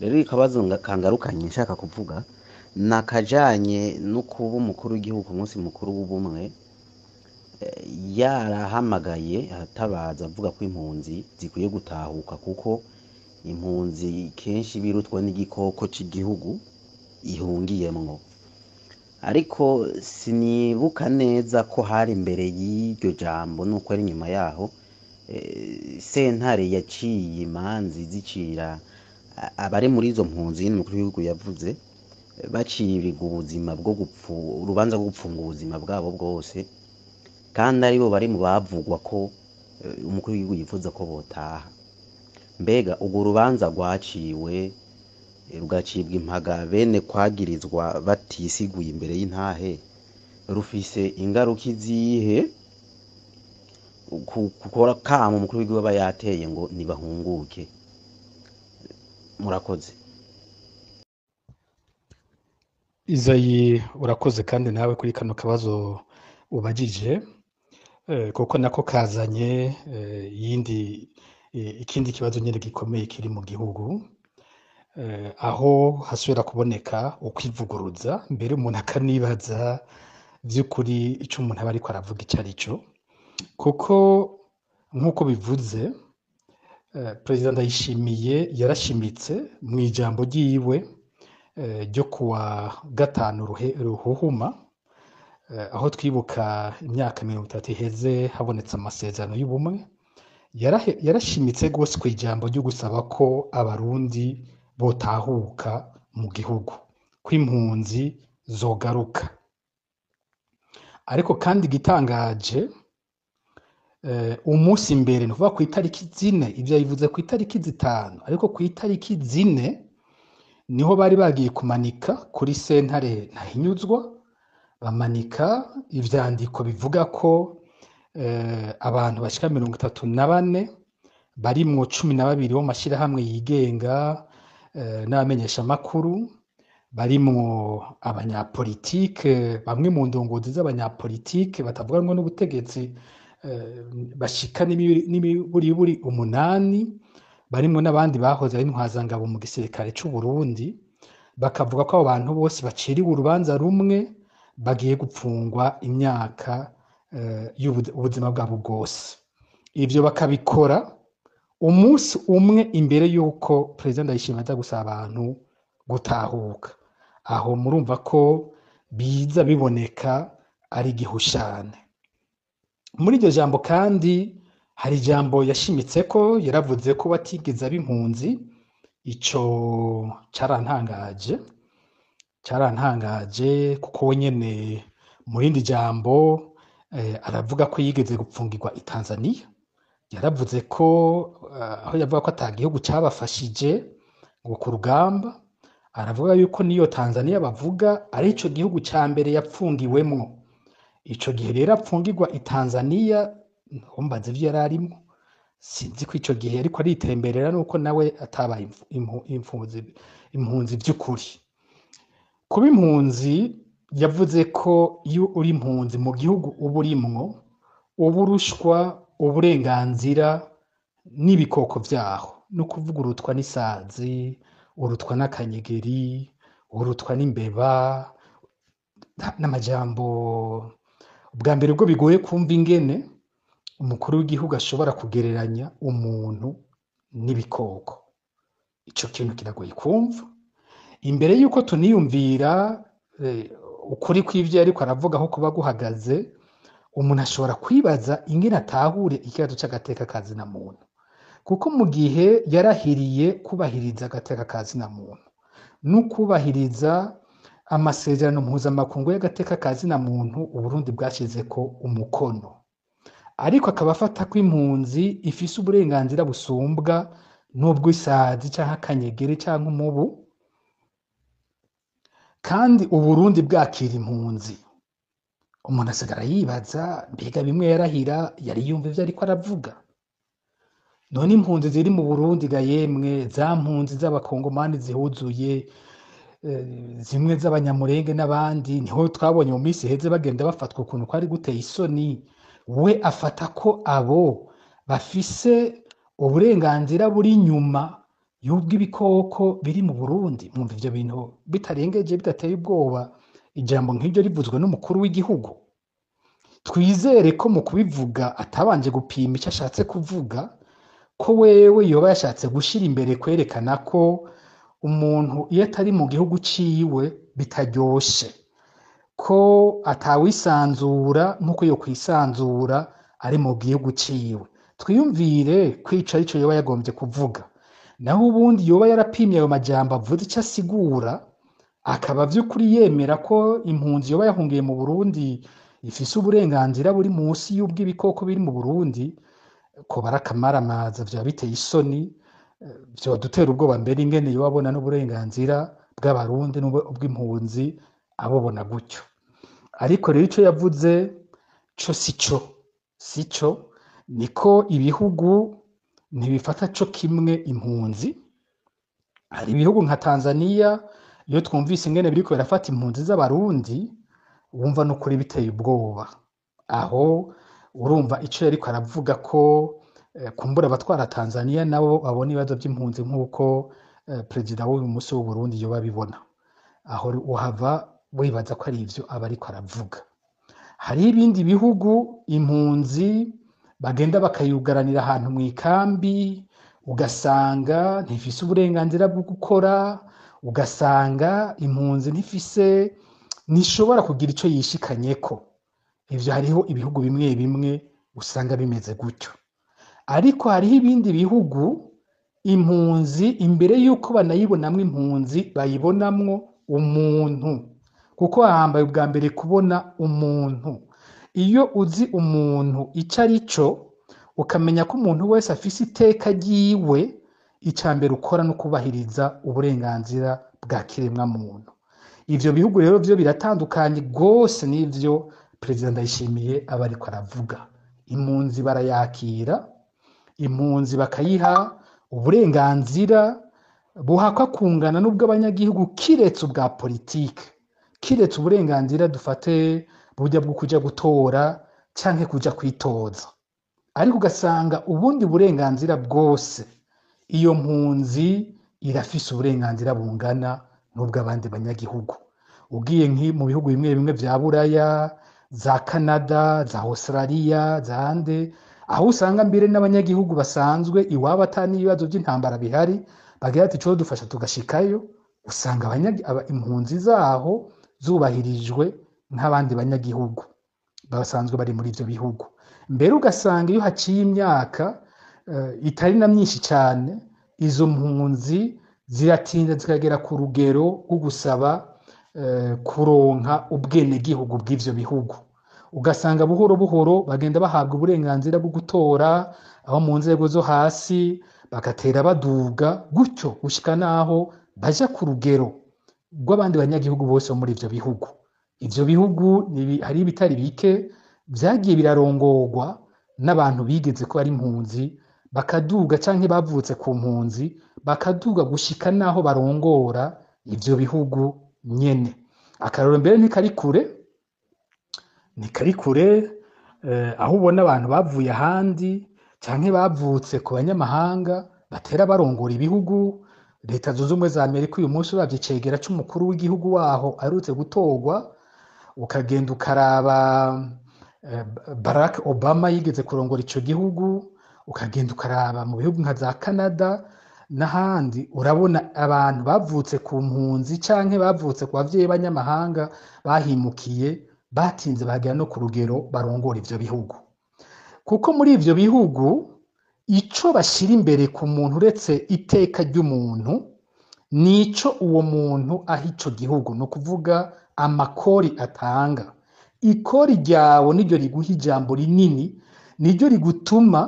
Rero ikibazo kangarukanye nshaka kuvuga ni akajanye no kuba umukuru w'igihugu ku munsi mukuru w'ubumwe yarahamagaye atabaza avuga ko impunzi zikwiye gutahuka, kuko impunzi kenshi birutwa n'igikoko c'igihugu ihungiyemwo. Ariko sinibuka neza ko hari imbere y'iryo jambo nuko ari inyuma yaho sentare yaciye imanza zicira abari muri izo mpunzi nyene umukuru w'igihugu yavuze, bacirirwa ubuzima bwo gupfu, urubanza rwo gupfunga ubuzima bwabo bwose, kandi aribo bari mu bavugwa ko umukuru w'igihugu yifuza ko botaha. Mbega urwo rubanza rwaciwe rugacibwa impaga bene kwagirizwa batisiguye imbere y'intahe, rufise ingaruka izihe kukora kamo umukuru w'igihugu aba yateye ngo nibahunguke? Murakoze. Izayi, urakoze kandi nawe kuri kano kabazo ubajije, kuko nako kazanye yindi ikindi kibazo nyene gikomeye kiri mu gihugu, aho hasubira kuboneka ukwivuguruza, mbere umuntu akanibaza vy'ukuri ico umuntu aba ariko aravuga ico ari cyo, kuko nk'uko bivuze, Perezida Ndayishimiye yarashimitse mu ijambo ryiwe ryo kuwa gatanu ruhuhuma, aho twibuka imyaka 30 iheze habonetse amasezerano y'ubumwe, yarashimitse rwose ku ijambo ryo gusaba ko abarundi botahuka mu gihugu, ko impunzi zogaruka. Ariko kandi igitangaje, umunsi imbere, ni ukuvuga ku itariki 4, ivyo yabivuze ku itariki 5, ariko ku itariki 4 niho bari bagiye kumanika kuri sentare Ntahinyuzwa, bamanika ivyandiko bivuga ko abantu bashika 34 barimwo 12 bo mu mashirahamwe yigenga n'abamenyeshamakuru, barimwo abanyapolitike, bamwe mu ndongozi z'abanyapolitike batavuga rumwe n'ubutegetsi, bashika n'imiburiburi 8, barimwo n'abandi bahoze ari intwazangabo mu gisirikare c'u Burundi, bakavuga ko abo bantu bose baciriwe urubanza rumwe bagiye gupfungwa imyaka y'ubuzima bwabo bwose. Ivyo bakabikora umunsi umwe imbere y'uko Perezida Ndayishimiye aza gusaba abantu gutahuka. Aho murumva ko biza biboneka ari igihushane. Muri iryo jambo kandi hari ijambo yashimitse ko yaravuze ko batigeze ab'impunzi. Ico carantangaje kuko we nyene mu rindi jambo aravuga ko yigeze gupfungirwa i Tanzania. Yaravuze ko aho yavuga ko ata gihugu cabafashije ngo ku rugamba, aravuga yuko niyo Tanzania bavuga ari ico gihugu ca mbere yapfungiwemwo. Ico gihe rero apfungirwa i Tanzania, ntumbaze ivyo yari arimwo, sinzi ko ico gihe ariko aritemberera nuko nawe atabaye impunzi vy'ukuri. Kuba impunzi, yavuze ko iyo uri impunzi mu gihugu uba urimwo, uba urushwa uburenganzira n'ibikoko vyaho, ni ukuvuga urutwa n'isazi, urutwa n'akanyegeri, urutwa n'imbeba, n'amajambo. Ubwa mbere ubwo bigoye kumva ingene umukuru w'igihugu ashobora kugereranya umuntu n'ibikoko. Ico kintu kiragoye kumva. Imbere yuko tuniyumvira ukuri kw'ivyo ariko aravuga aho kuba guhagaze, umuntu ashobora kwibaza ingene atahure ikibazo c'agateka ka zina muntu. Kuko mu gihe yarahiriye kubahiriza agateka ka zina muntu no kubahiriza amasezerano mpuzamakungu y'agateka ka zina muntu Uburundi bwashizeko umukono, ariko akaba afata ko impunzi ifise uburenganzira busumbwa n'ubw'isazi canke akanyegeri canke umubu, kandi Uburundi bwakira impunzi. Umuntu asigara yibaza, mbega bimwe yarahira yari yumva ivyo ariko aravuga? None impunzi ziri mu Burundi ga yemwe, za mpunzi z'abakongomani zihuzuye, zimwe z'abanyamurenge n'abandi, niho twabonye mu minsi iheze bagenda bafatwa ukuntu kwari guteye isoni. We afata ko abo bafise uburenganzira buri inyuma y'ubw'ibikoko biri mu Burundi. Mwumva ivyo bintu bitarengeje, bidateye ubwoba, ijambo nk'iryo rivuzwe n'umukuru w'igihugu? Twizere ko mu kubivuga atabanje gupima icyo ashatse kuvuga, ko wewe yoba yashatse gushira imbere kwerekana ko umuntu iyo atari mu gihugu ciwe bitaryoshe, ko atawisanzura nk'uko yokwisanzura ari mu gihugu ciwe. Twiyumvire ko ico arico yoba yagombye kuvuga. Naho ubundi yoba yarapimye ayo majambo avuze ico asigura, akaba vy'ukuri yemera ko impunzi yoba yahungiye mu Burundi ifise uburenganzira buri munsi y'ubw'ibikoko biri mu Burundi, ko barakamaramaza, vyoba biteye isoni, vyodutera ubwoba mbere ingene yoba abona n'uburenganzira bw'Abarundi n'ubw'impunzi abubona gutyo. Ariko rero ico yavuze co sico, sico, niko ibihugu ntibifata co kimwe impunzi. Hari ibihugu nka Tanzania, iyo twumvise ingene biriko birafata impunzi z'Abarundi, wumva n'ukuri biteye ubwoba. Aho urumva ico yariko aravuga ko kumbura abatwara Tanzania nabo babona ibibazo vy'impunzi nk'uko perezida w'uyu musi w'Uburundi yoba abibona. Aho uhava wibaza ko ari ivyo aba ariko aravuga. Hariho ibindi bihugu impunzi bagenda bakayugaranira ahantu mw'ikambi, ugasanga ntifise uburenganzira bwo gukora, ugasanga impunzi ntifise, ntishobora kugira ico yishikanyeko. Ivyo hariho ibihugu bimwe bimwe usanga bimeze gutyo. Ariko hariho ibindi bihugu impunzi imbere yuko banayibonamwo impunzi bayibonamwo umuntu, kuko hahambaye ubwa mbere kubona umuntu. Iyo uzi umuntu ico ari co, ukamenya ko umuntu wese afise iteka ryiwe, ica mbere ukora no kubahiriza uburenganzira bwa kiremwa muntu. Ivyo bihugu rero vyo biratandukanye gose n'ivyo Perezida Ndayishimiye aba ariko aravuga. Impunzi barayakira, impunzi bakayiha uburenganzira buhakwa kungana n'ubw'abanyagihugu, kiretse ubwa politike, kiretse uburenganzira dufate burya bwo kuja gutora canke kuja kwitoza. Ariko ugasanga ubundi burenganzira bwose iyo mpunzi irafise uburenganzira bungana n'ubw'abandi banyagihugu. Ugiye nki mu bihugu bimwe bimwe vya Buraya, za Canada, za Australia, za hande, aho usanga mbere n'abanyagihugu basanzwe iwabo ata n'ibibazo by'intambara bihari, bagira ati ico dufasha tugashikayo, usanga impunzi zaho zubahirijwe nk'abandi banyagihugu basanzwe bari muri ivyo bihugu. Mbere ugasanga iyo haciye imyaka itari na myinshi cane, izo mpunzi ziratinda zikagera ku rugero rwo gusaba kuronka ubwenegihugu bw'ivyo bihugu. Ugasanga buhoro buhoro bagenda bahabwa uburenganzira bwo gutora aho mu nzego zo hasi, bagatera baduga gutyo gushika naho baja ku rugero rw'abandi banyagihugu bose bo muri ivyo bihugu. Ivyo bihugu hari ibitari bike vyagiye birarongorwa n'abantu bigeze ko ari impunzi, bakaduga canke bavutse ku mpunzi, bakaduga gushika naho barongora ivyo bihugu nyene. Akarorero mbere ntikari kure, ntikari kure, aho ubona abantu bavuye ahandi canke bavutse ku banyamahanga batera barongora ibihugu. Leta Zunze Ubumwe za Amerika uyu munsi uravye icegera c'umukuru w'igihugu waho aherutse gutorwa, ukagenda ukaraba Barack Obama yigeze kurongora ico gihugu, ukagenda ukaraba mu bihugu nka za Canada n'ahandi, urabona abantu bavutse ku mpunzi canke bavutse ku bavyeyi b'abanyamahanga bahimukiye, batinze bagera no ku rugero barongora ivyo bihugu. Kuko muri ivyo bihugu ico bashira imbere ku muntu uretse iteka ry'umuntu, nico uwo muntu aha ico gihugu, ni ukuvuga amakori atanga. Ikori ryawe niryo riguha ijambo rinini, niryo rigutuma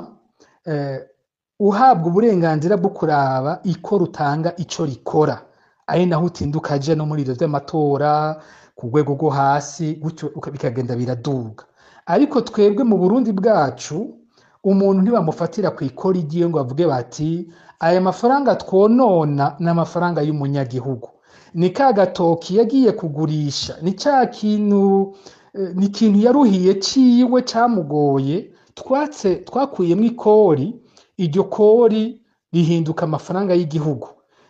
uhabwa uburenganzira bwo kuraba ikori utanga ico rikora. Ari naho utinda ukaja no muri ivyo vy'amatora ku rwego rwo hasi, gutyo bikagenda biraduga. Ariko twebwe mu Burundi bwacu umuntu ntibamufatira ku ikori ryiwe ngo bavuge bati aya mafaranga twonona ni amafaranga y'umunyagihugu, ni ka gatoki yagiye kugurisha, ni ca kintu, ni ikintu yaruhiye ciwe camugoye, Twatse twakuyemwo ikori, iryo kori rihinduka amafaranga y'igihugu.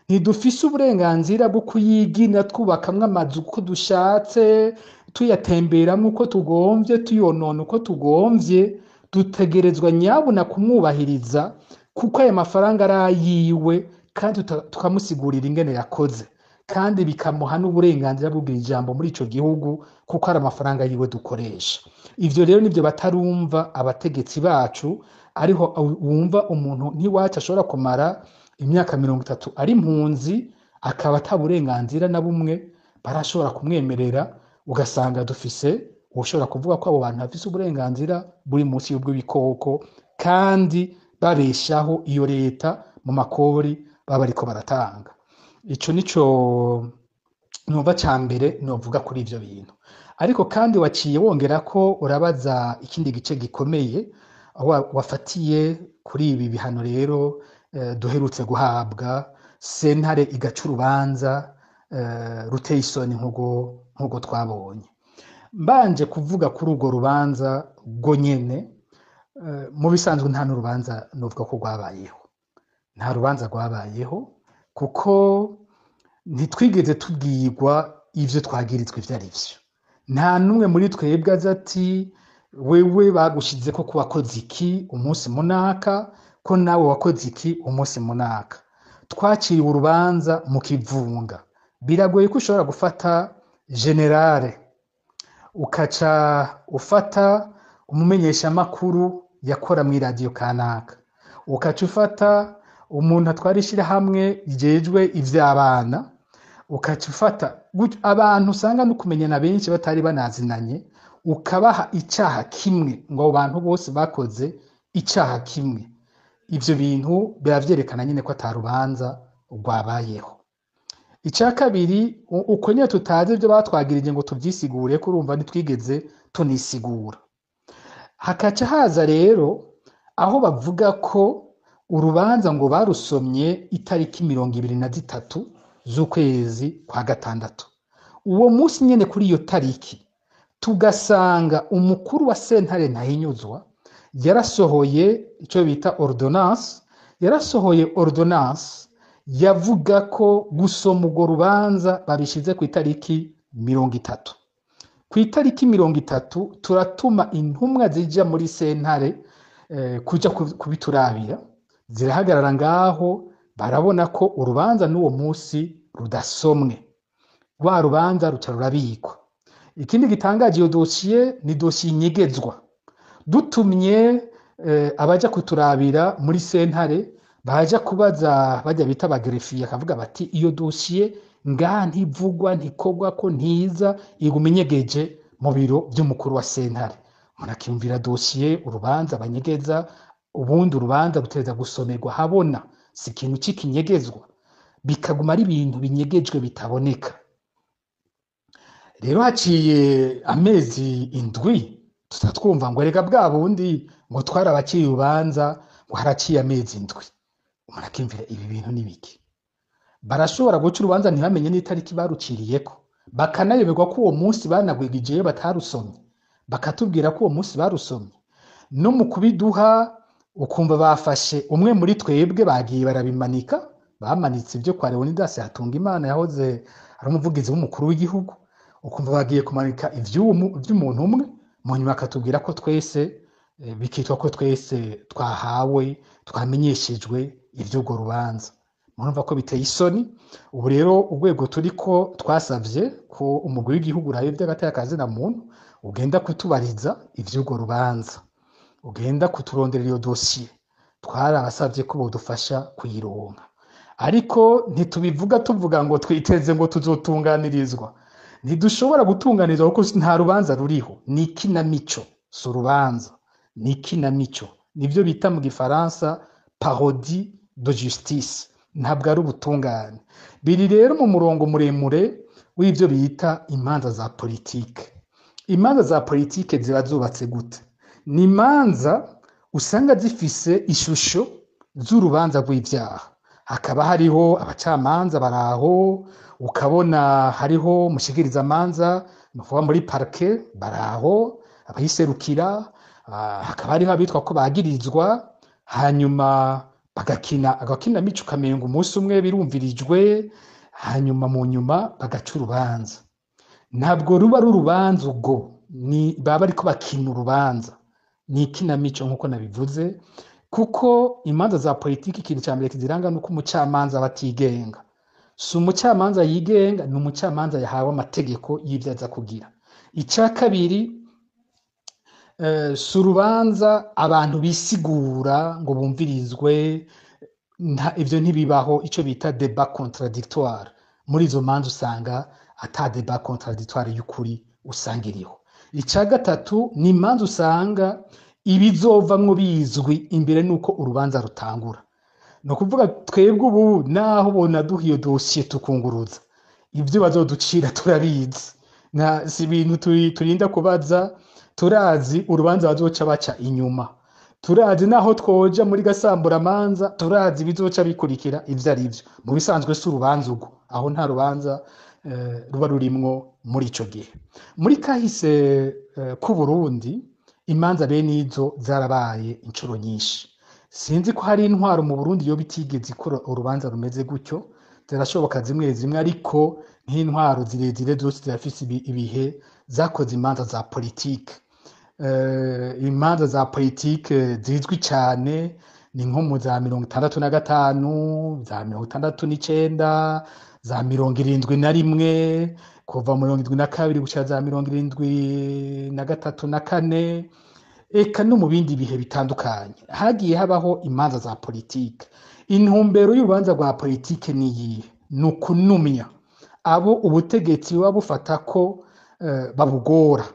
Ntidufise uburenganzira bwo kuyigina twubakamwo amazu uko dushatse, tuyatemberamwo uko tugomvye, tuyonona uko tugomvye. Dutegerezwa nyabuna kumwubahiriza, kuko ayo mafaranga ari ayiwe, kandi tukamusigurira ingene yakoze, kandi bikamuha n'uburenganzira bwo kugira ijambo muri ico gihugu, kuko ari amafaranga yiwe dukoresha. Ivyo rero nivyo batarumva abategetsi bacu. Ariho wumva umuntu nk'iwacu ashobora kumara imyaka 30 ari impunzi, akaba ata burenganzira na bumwe barashobora kumwemerera, ugasanga dufise ushobora kuvuga ko abo bantu bafise uburenganzira buri munsi y'ubw'ibikoko, kandi babeshaho iyo leta mu makori baba bariko baratanga. Ico nico numva ca mbere novuga kuri ivyo bintu. Ariko kandi waciye wongera ko urabaza ikindi gice gikomeye aho wafatiye kuri ibi bihano rero duherutse guhabwa, sentare igaca urubanza ruteye isoni nk'uko twabonye. Mbanje kuvuga kuri urwo rubanza rwo nyene, mu bisanzwe nta n'urubanza novuga ko rwabayeho. Nta rubanza rwabayeho, kuko ntitwigeze tubwirwa ivyo twagirizwa ivyo ari vyo. Nta n'umwe muri twebwe aza ati wewe bagushizeko ko wakoze iki umunsi munaka, ko nawe wakoze iki umunsi munaka. Twaciriwe urubanza mu kivunga. Biragoye ko ushobora gufata generale, ukaca ufata umumenyeshamakuru yakora mw'iradiyo kanaka, ukaca ufata umuntu atwara ishirahamwe rijejwe ivy'abana, ukaca ufata abantu usanga no kumenyana benshi batari banazinanye, ukabaha icaha kimwe, ngo abo bantu bose bakoze icaha kimwe. Ivyo bintu biravyerekana nyene ko ata rubanza rwabayeho. Ica kabiri, uko nyene tutazi ivyo batwagirije ngo tuvyisigure, ko urumva ntitwigeze tunisigura. Hakaca haza rero aho bavuga ko urubanza ngo barusomye itariki 23 z'ukwezi kwa gatandatu. Uwo munsi nyene kuri iyo tariki tugasanga umukuru wa sentare Ntahinyuzwa yarasohoye ico bita ordonnance, yarasohoye ordonnance yavuga ko gusoma urwo rubanza babishize ku itariki 30. Ku itariki 30 turatuma intumwa zija muri sentare kuja kubiturabira, zirahagarara ngaho, barabona ko urubanza n'uwo munsi rudasomwe, rwa rubanza ruca rurabikwa. Ikindi gitangaje, iyo dosiye ni dosiye inyegezwa. Dutumye abaja kuturabira muri sentare, baja kubaza bajya bita abagrefiye, akavuga bati iyo dosiye ngaha ntivugwa, ntikorwa, ko ntiza, iguma inyegeje mu biro vy'umukuru wa sentare. Umuntu akiyumvira dosiye urubanza banyegeza, ubundi urubanza ruteza gusomerwa habona, si ikintu c'ikinyegezwa, bikaguma ari ibintu binyegejwe bitaboneka. Rero haciye amezi 7 tutatwumva ngo erega bwa bundi ngo twarabaciye urubanza, ngo haraciye amezi 7. Umuntu akiyumvira ibi bintu ni biki? Barashobora guca urubanza ntibamenye n'itariki baruciriyeko, bakanayoberwa ko uwo munsi banagwigijeyo batarusomye, bakatubwira ko uwo munsi barusomye. No mu kubiduha ukumva bafashe umwe muri twebwe bagiye barabimanika, bamanitse ibyo kwa Leonidas Hatungimana yahoze ari umuvugizi w'umukuru w'igihugu, ukumva bagiye kumanika ivy'umuntu umwe, mu nyuma akatubwira ko twese bikitwa ko twese twahawe, twamenyeshejwe ivy'urwo rubanza. Murumva ko biteye isoni. Ubu rero urwego turiko twasavye ko umugwi w'igihugu urabe ivy'agateka ka zina muntu ugenda kutubariza ivy'urwo rubanza, ugenda kuturondera iyo dosiye. Twarabasavye ko bodufasha kuyironka, ariko ntitubivuga tuvuga ngo twiteze ngo tuzotunganirizwa. Ntidushobora gutunganirizwa kuko nta rubanza ruriho. Ni ikinamico, si urubanza, ni ikinamico. Nivyo bita mu gifaransa parodie de justice, ntabwo ari ubutungane. Biri rero mu murongo muremure w'ivyo bita imanza za politike. Imanza za politike ziba zubatse gute? Ni imanza usanga zifise ishusho z'urubanza rw'ivyaha. Hakaba hariho abacamanza baraho, ukabona hariho umushikirizamanza, ni ukuvuga muri parquet baraho, abayiserukira, Hakaba hariho abitwa ko bagirizwa, hanyuma bagakina agakinamico ukamenga umunsi umwe birumvirijwe, hanyuma mu nyuma bagaca urubanza. Ntabwo ruba ari urubanza ubwo, ni baba bariko bakina urubanza, ni ikinamico nk'uko nabivuze, kuko imanza za politiki ikintu ca mbere kiziranga nuko umucamanza aba atigenga. Si umucamanza yigenga, ni umucamanza yahawe amategeko y'ivyo aza kugira. Ica kabiri, si urubanza abantu bisigura ngo bumvirizwe, ivyo ntibibaho, ico bita débat contradictoire. Muri izo manza usanga ata débat contradictoire y'ukuri usanga iriho. Ica gatatu, ni imanza usanga ibizovamwo bizwi imbere n'uko urubanza rutangura. Ni ukuvuga twebwe ubu naho bonaduha iyo dosiye tukunguruza, ivyo bazoducira turabizi, si ibintu turinda kubaza, turazi urubanza bazoca baca inyuma, turazi naho twoja muri gasamburamanza, turazi ibizoca bikurikira ivyo ari vyo. Mu bisanzwe si urubanza urwo, aho nta rubanza ruba rurimwo muri ico gihe. Muri kahise k'Uburundi, imanza bene izo zarabaye incuro nyinshi. Sinzi ko hari intwaro mu Burundi yoba itigeze ikora urubanza rumeze gutyo, zirashoboka zimwe zimwe, ariko nk'intwaro zirezire zose zirafise ibihe zakoze imanza za politike. Imanza za politike zizwi cane ni nko mu za 65, za 69, za 71, kuva 72 gushika za 73 na kane, eka no mu bindi bihe bitandukanye hagiye habaho imanza za politike. Intumbero y'urubanza rwa politike ni iyihe? Ni ukunumya abo ubutegetsi buba bufata ko babugora.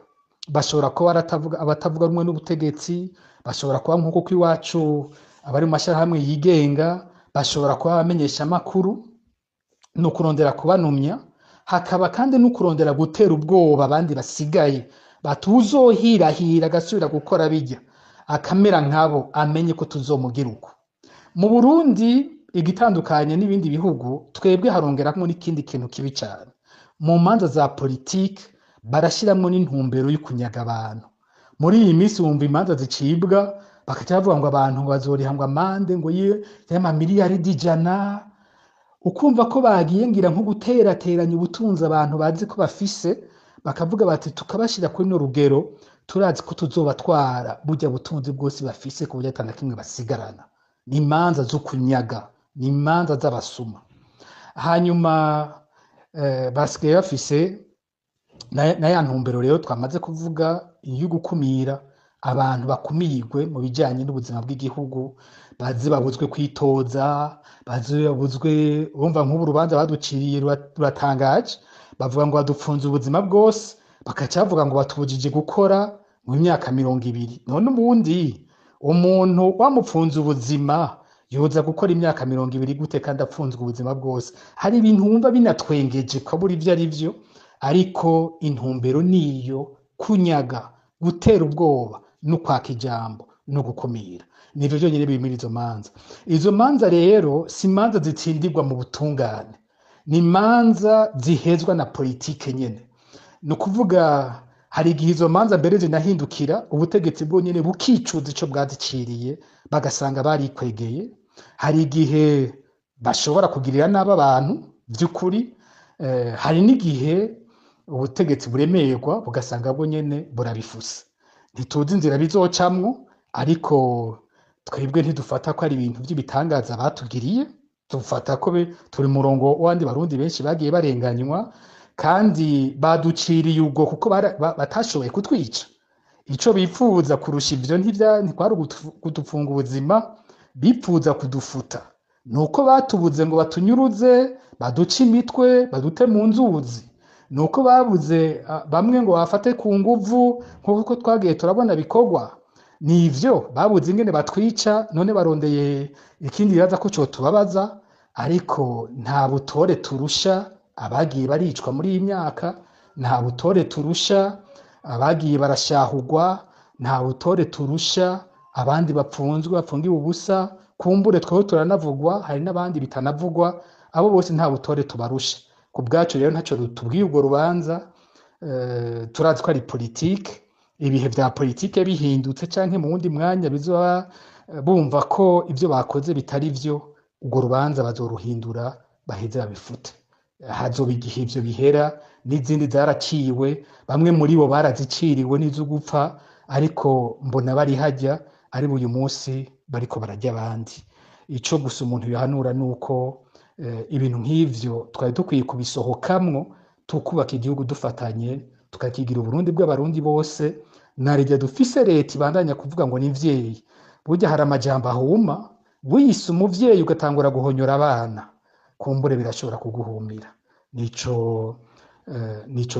Bashobora kuba abatavuga rumwe n'ubutegetsi, bashobora kuba nk'uko kw'iwacu abari mu mashirahamwe yigenga, bashobora kuba abamenyesha amakuru. Ni ukurondera kubanumya, hakaba kandi no kurondera gutera ubwoba abandi basigaye, batuzohirahira agasubira gukora bijya akamera nkabo, amenye ko tuzomugira uko. Mu Burundi igitandukanye n'ibindi bihugu, twebwe harongeramwo n'ikindi kintu kibi cane. Mu manza za politike barashiramwo n'intumbero y'ukunyaga abantu. Muri iyi minsi wumva imanza zicibwa bakaca bavuga ngo abantu bazoriha ngo amande ngo y'amamiliyaridi 100, ukumva ko bagiye ngira nko guterateranya ubutunzi abantu bazi ko bafise, bakavuga bati tukabashira kuri no rugero, turazi ko tuzobatwara burya butunzi bwose bafise ku buryo ata na kimwe basigarana. Ni imanza zo kunyaga, ni imanza z'abasuma. Hanyuma basigaye bafise na ya ntumbero rero twamaze kuvuga yo gukumira abantu bakumirwe mu bijanye n'ubuzima bw'igihugu, bazi babuzwe kwitoza, bazi babuzwe. Urumva nk'ubu urubanza baduciriye ruratangaje, bavuga ngo badupfunze ubuzima bwose, bakaca bavuga ngo batubujije gukora mu myaka 20. None ubundi umuntu wamupfunze ubuzima yoza gukora imyaka 20 gute kandi apfunzwe ubuzima bwose? Hari ibintu wumva binatwengeje ukabura ivyo ari vyo, ariko intumbero niyo kunyaga, gutera ubwoba, no kwaka ijambo, no gukumira. Nivyo vyonyene biri muri izo manza. Izo manza rero si imanza zitsindirwa mu butungane, ni imanza zihezwa na politike nyene. Ni ukuvuga hari igihe izo manza mbere zinahindukira, ubutegetsi bwonyene bukicuza ico bwaziciriye, bagasanga barikwegeye. Hari igihe bashobora kugirira nabi abantu vy'ukuri, hari n'igihe ubutegetsi buremerwa bugasanga bwo nyene burabifuse. Ntituzi inzira bizocamwo, ariko twebwe ntidufata ko ari ibintu vy'ibitangaza batugiriye, dufata ko turi murongo w'abandi barundi benshi bagiye barenganywa, kandi baduciriye ubwo kuko batashoboye kutwica. Ico bipfuza kurusha ivyo ntikwari kudupfunga ubuzima, bipfuza kudufuta. Nuko batubuze ngo batunyuruze, baduce imitwe, badute mu nzuzi. Nuko babuze bamwe ngo bafate ku nguvu, nk'uko twagiye turabona bikorwa. Nivyo babuze ingene batwica, none barondeye ikindi bibaza ko cotubabaza, ariko nta butore turusha abagiye baricwa muri iyi myaka, nta butore turusha abagiye barashahugwa, nta butore turusha abandi bapfunzwe bapfungiwe ubusa, kumbure tweho turanavugwa, hari n'abandi bitanavugwa, abo bose nta butore tubarusha. Ku bwacu rero ntaco rutubwiye urwo rubanza, turazi ko ari politike. Ibihe vya politike bihindutse canke mu wundi mwanya bizoba bumva ko ivyo bakoze bitari vyo, urwo rubanza bazoruhindura baheze babifute. Hazoba igihe ivyo bihera, n'izindi zaraciwe, bamwe muri bo baraziciriwe n'iz'ugupfa, ariko mbona bari hajya ari uyu munsi bariko bararya abandi. Ico gusa umuntu yohanura nuko ibintu nk'ivyo twari dukwiye kubisohokamwo, tukubaka igihugu dufatanye, tukakigira Uburundi bw'Abarundi bose. Narirya dufise leta ibandanya kuvuga ngo ni mvyeyi. Burya hari amajambo ahuma, wiyise umuvyeyi ugatangura guhonyora abana, kumbure birashobora kuguhumira. Nico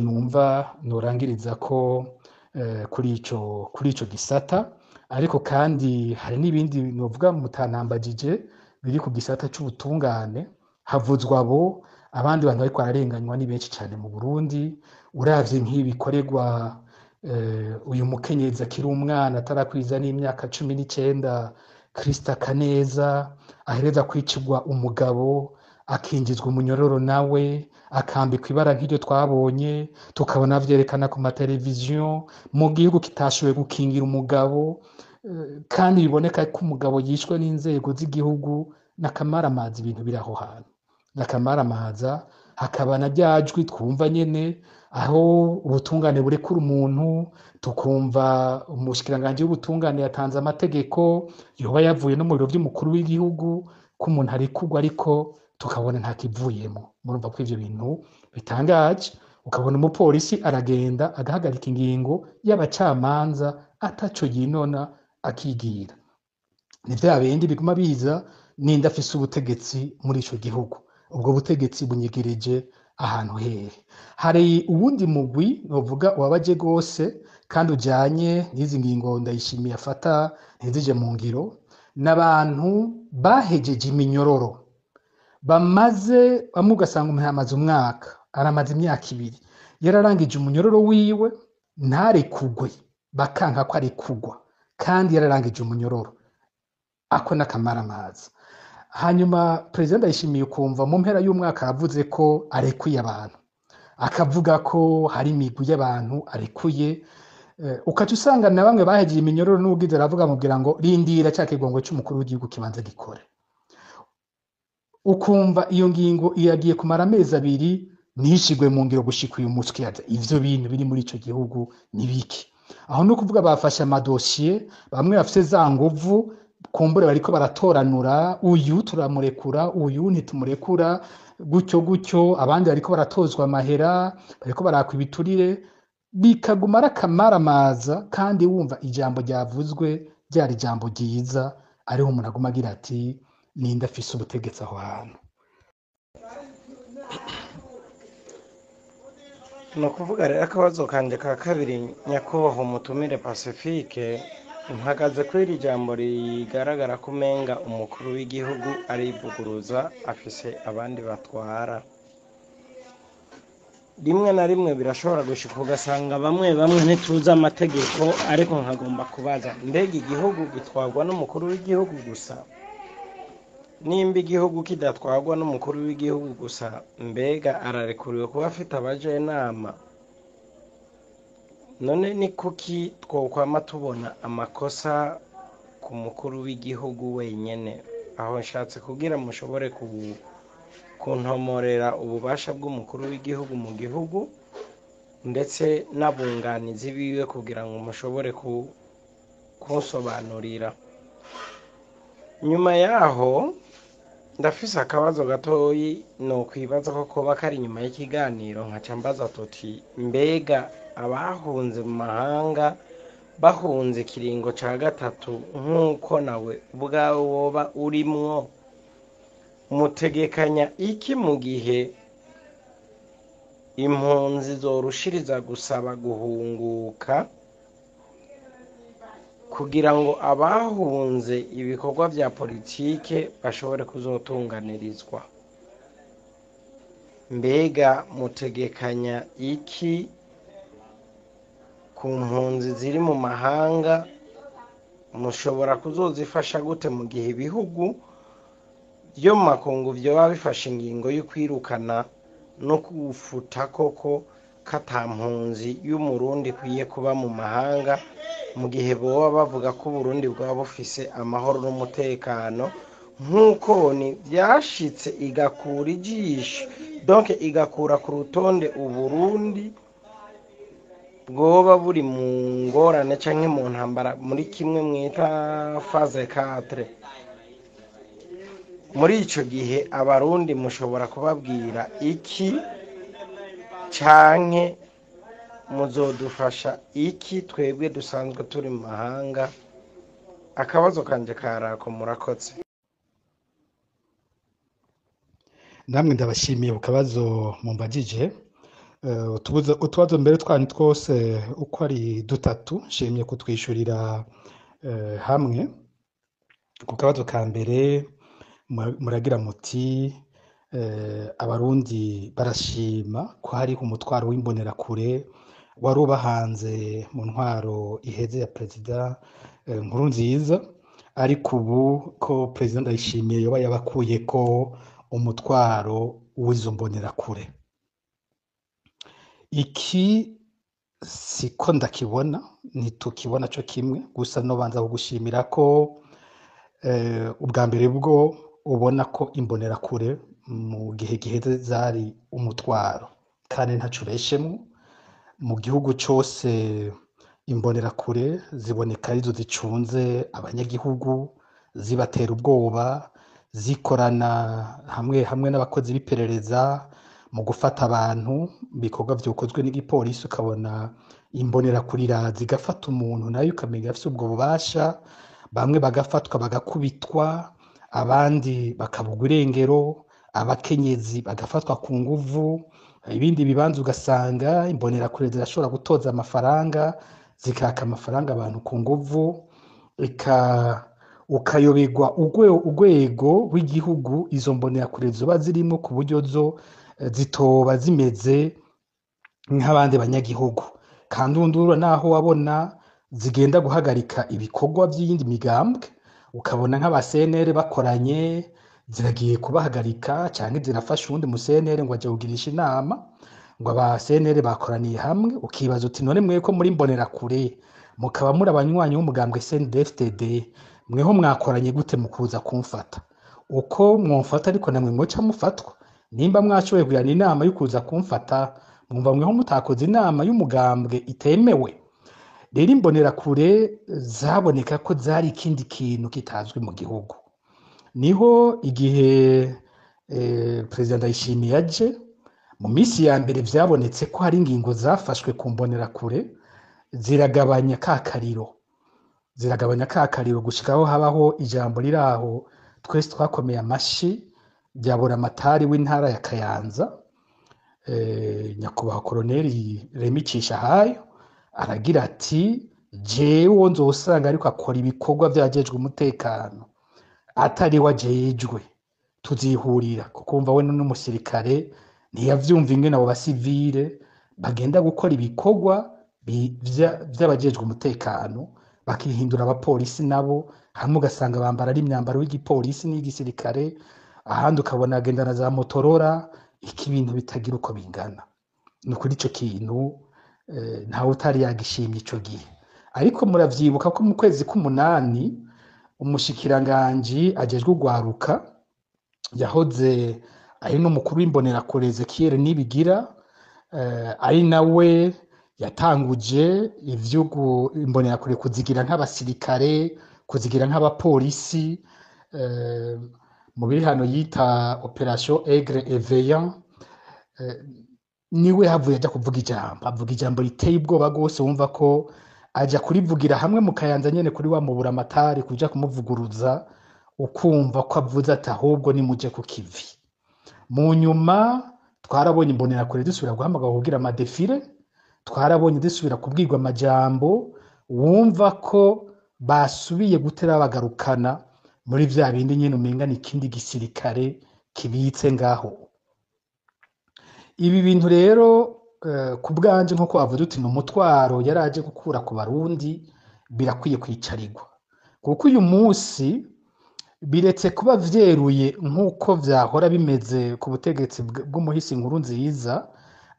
numva norangiriza ko kuri ico gisata. Ariko kandi hari n'ibindi novuga mutanambagije biri ku gisata c'ubutungane. Havuzwa abo abandi bantu bariko bararenganywa ni benshi cane mu Burundi. Uravye nk'ibikorerwa uyu mukenyezi akiri umwana atarakwiza n'imyaka 19, Krista Kaneza, ahereza kwicirwa umugabo, akinjizwa umunyororo nawe akambikwa ibara nk'iryo twabonye, tukabona vyerekana ku mateleviziyo, mu gihugu kitashoboye gukingira umugabo, kandi biboneka ko umugabo yishwe n'inzego z'igihugu. N'akamaramaza ibintu biri aho hantu, n'akamaramaza. Hakaba na rya jwi twumva nyene aho ubutungane burekura umuntu, tukumva umushikiranganji w'ubutungane yatanze amategeko yoba yavuye no mu biro vy'umukuru w'igihugu ko umuntu arekurwa, ariko tukabona nta kivuyemo. Murumva ko ivyo bintu bitangaje. Ukabona umupolisi aragenda agahagarika ingingo y'abacamanza ataco yinona, akigira. Ni vya bindi biguma biza, ninde afise ubutegetsi muri ico gihugu, ubwo butegetsi bunyegereje ahantu hehe. Hari uwundi mugwi novuga wabaje gose kandi ujanye n'izi ngingo Ndayishimiye afata ntizije mu ngiro, n'abantu bahejeje iminyororo bamaze, bamwe ugasanga umuntu amaze umwaka, aramaze imyaka 2, yararangije umunyororo wiwe ntarekugwe, bakanka ko arekugwa kandi yararangije umunyororo. Ako n'akamaramaza. Hanyuma Perezida Ndayishimiye ukumva mu mpera y'umwaka yavuze ko arekuye abantu, akavuga ko hari imigwi y'abantu arekuye, ukaca usanga na bamwe bahejeje iminyororo n'ubwiza aravuga amubwira ngo rindira cya kigongo cy'umukuru w'igihugu kibanza gikore. Ukumva iyo ngingo iragiye kumara amezi 2 ntishigwe mu ngiro gushika uyu munsi. Ukibaza ivyo bintu biri muri ico gihugu ni biki? Aho no kuvuga bafashe amadosiye, bamwe bafise za nguvu, kumbure bariko baratoranura, uyu turamurekura, uyu ntitumurekura, gutyo gutyo, abandi bariko baratozwa amahera, bariko barakwa ibiturire, bikaguma ari akamaramaza. Kandi wumva ijambo ryavuzwe ryari ijambo ryiza, ariho umuntu aguma agira ati ninde afise ubutegetsi aho hantu. Ni ukuvuga rero akabazo kanje ka kabiri, nyakubahwa umutumire Pacifique, mpagaze kuri iri jambo rigaragara ko umenga umukuru w'igihugu arivuguruza, afise abandi batwara. Rimwe na rimwe birashobora gushika ugasanga bamwe bamwe ntituzi amategeko, ariko nkagomba kubaza, mbega igihugu gitwarwa n'umukuru w'igihugu gusa? Nimba igihugu kidatwarwa n'umukuru w'igihugu gusa, mbega ararekuriwe kuba afite abajenama? None ni kuki twokwama tubona amakosa ku mukuru w'igihugu wenyene? Aho nshatse kugira mushobore kuntomorera ububasha bw'umukuru w'igihugu mu gihugu, ndetse n'abunganizi biwe, kugira ngo mushobore kunsobanurira. Nyuma yaho ndafise akabazo gatoyi nokwibaza ko koba kari inyuma y'ikiganiro, nkaca mbaza tuti mbega abahunze mu mahanga bahunze ikiringo ca 3 nk'uko nawe ubwawe woba urimwo, mutegekanya iki mu gihe impunzi zorushiriza gusaba guhunguka, kugira ngo abahunze ibikorwa vya politike bashobore kuzotunganirizwa? Mbega mutegekanya iki ku mpunzi ziri mu mahanga? Mushobora kuzozifasha gute mu gihe ibihugu vyo mu makungu vyoba bifashe ingingo yo kwirukana no kufuta koko ko ata mpunzi y'Umurundi ikwiye kuba mu mahanga, mu gihe boba bavuga ko Uburundi bwaba bufise amahoro n'umutekano, nk'uko ni vyashitse igakura ijisho, donc igakura ku rutonde Uburundi bwoba buri mu ngorane canke mu ntambara muri kimwe mwita phase 4. Muri ico gihe Abarundi mushobora kubabwira iki, canke muzodufasha iki twebwe dusanzwe turi mu mahanga? Akabazo kanje karako, murakoze. Namwe ndabashimiye ku kabazo mumbajije. Utubazo mbere twanyu twose uko ari dutatu nshimye kutwishurira hamwe. Ku kabazo ka mbere muragira muti Abarundi barashima ko hariho umutwaro w'imbonerakure wari ubahanze mu ntwaro iheze ya Perezida Nkurunziza, ariko ubu ko Perezida Ndayishimiye yoba yabakuyeko umutwaro w'izo mbonerakure. Iki siko ndakibona, ntitukibona co kimwe. Gusa nobanza kugushimira ko ubwa mbere bwo ubona ko imbonerakure mu gihe giheze zari umutwaro, kandi ntaco ubeshemwo. Mu gihugu cose imbonerakure ziboneka arizo zicunze abanyagihugu, zibatera ubwoba, zikorana hamwe hamwe n'abakozi b'iperereza mu gufata abantu. Ibikorwa vyokozwe n'igipolisi, ukabona imbonerakure iraza igafata umuntu, nayo ukamenya afise ubwo bubasha. Bamwe bagafatwa bagakubitwa, abandi bakabugwa irengero, abakenyezi bagafatwa ku nguvu. Ibindi bibanza ugasanga imbonerakure zirashobora gutoza amafaranga, zikaka amafaranga abantu ku nguvu, ukayoberwa urwego rw'igihugu izo mbonerakure zoba zirimo, ku buryo zo zitoba zimeze nk'abandi banyagihugu. Kandi undura naho wabona zigenda guhagarika ibikorwa by'iyindi migambwe, ukabona nk'aba CNL bakoranye ziragiye kubahagarika, canke zirafasha uwundi mu CNL ngo aje kugirisha inama, ngo aba CNL bakoraniye hamwe. Ukibaza uti none mwe ko muri mbonerakure mukaba muri abanywanyi b'umugambwe CNDD-FDD, mweho mwakoranye gute mu kuza kumfata? Uko mwomfata ariko namwe mwoca mufatwa. Nimba mwashoboye kugirana inama yo kuza kumfata, mwumva mweho mutakoze inama y'umugambwe itemewe? Rero imbonerakure zaboneka ko zari ikindi kintu kitazwi mu gihugu. Niho igihe Perezida Ndayishimiye aje, mu minsi ya mbere vyabonetse ko hari ingingo zafashwe ku mbonerakure ziragabanya ka kariro, ziragabanya ka kariro gushikaho habaho ijambo riraho twese twakomeye amashi rya Buramatari w'intara ya Kayanza, Nyakubahwa Koloneli Remy Cishahayo, aragira ati jewe nzosanga ariko akora ibikorwa vyajejwe umutekano atari wajejwe, tuzihurira. Kuko umva we n'umusirikare ntiyavyumva ingene abo basivile bagenda gukora ibikorwa vy'abajejwe umutekano, bakihindura abapolisi nabo, hamwe ugasanga bambara ari imyambaro y'igipolisi n'igisirikare, ahandi ukabona agendana za motorora, iki ibintu bitagira uko bingana. Ni ukuri ico kintu ntawe utari yagishimye ico gihe. Ariko muravyibuka ko mu kwezi k'umunani umushikiranganji ajejwe urwaruka yahoze ari n'umukuru w'imbonerakure Ezekiel Nibigira, ari nawe yatanguje ivy'ugu imbonerakure kuzigira nk'abasirikare, kuzigira nk'abapolisi, mu biri hano yita Operation Aigle Eveillant, niwe havuye aja kuvuga ijambo, avuga ijambo riteye ubwoba rwose, wumva ko aja kurivugira hamwe mu Kayanza nyene kuri wa Muburamatari, kuja kumuvuguruza, ukumva ko avuze ati ahubwo nimuje ku kivi. Mu nyuma twarabonye imbonerakure dusubira guhamagara kugira amadefire, twarabonye dusubira kubwirwa amajambo, wumva ko basubiye gutera bagarukana muri vya bindi nyene umenga ni ikindi gisirikare kibitse ngaho. Ibi bintu rero ku bwanje nkuko bavuze uti ni umutwaro yaraje gukura ku Barundi, birakwiye kwicarirwa. Kuko uyu munsi biretse kuba vyeruye nkuko vyahora bimeze ku butegetsi bw'umuhisi Nkurunziza,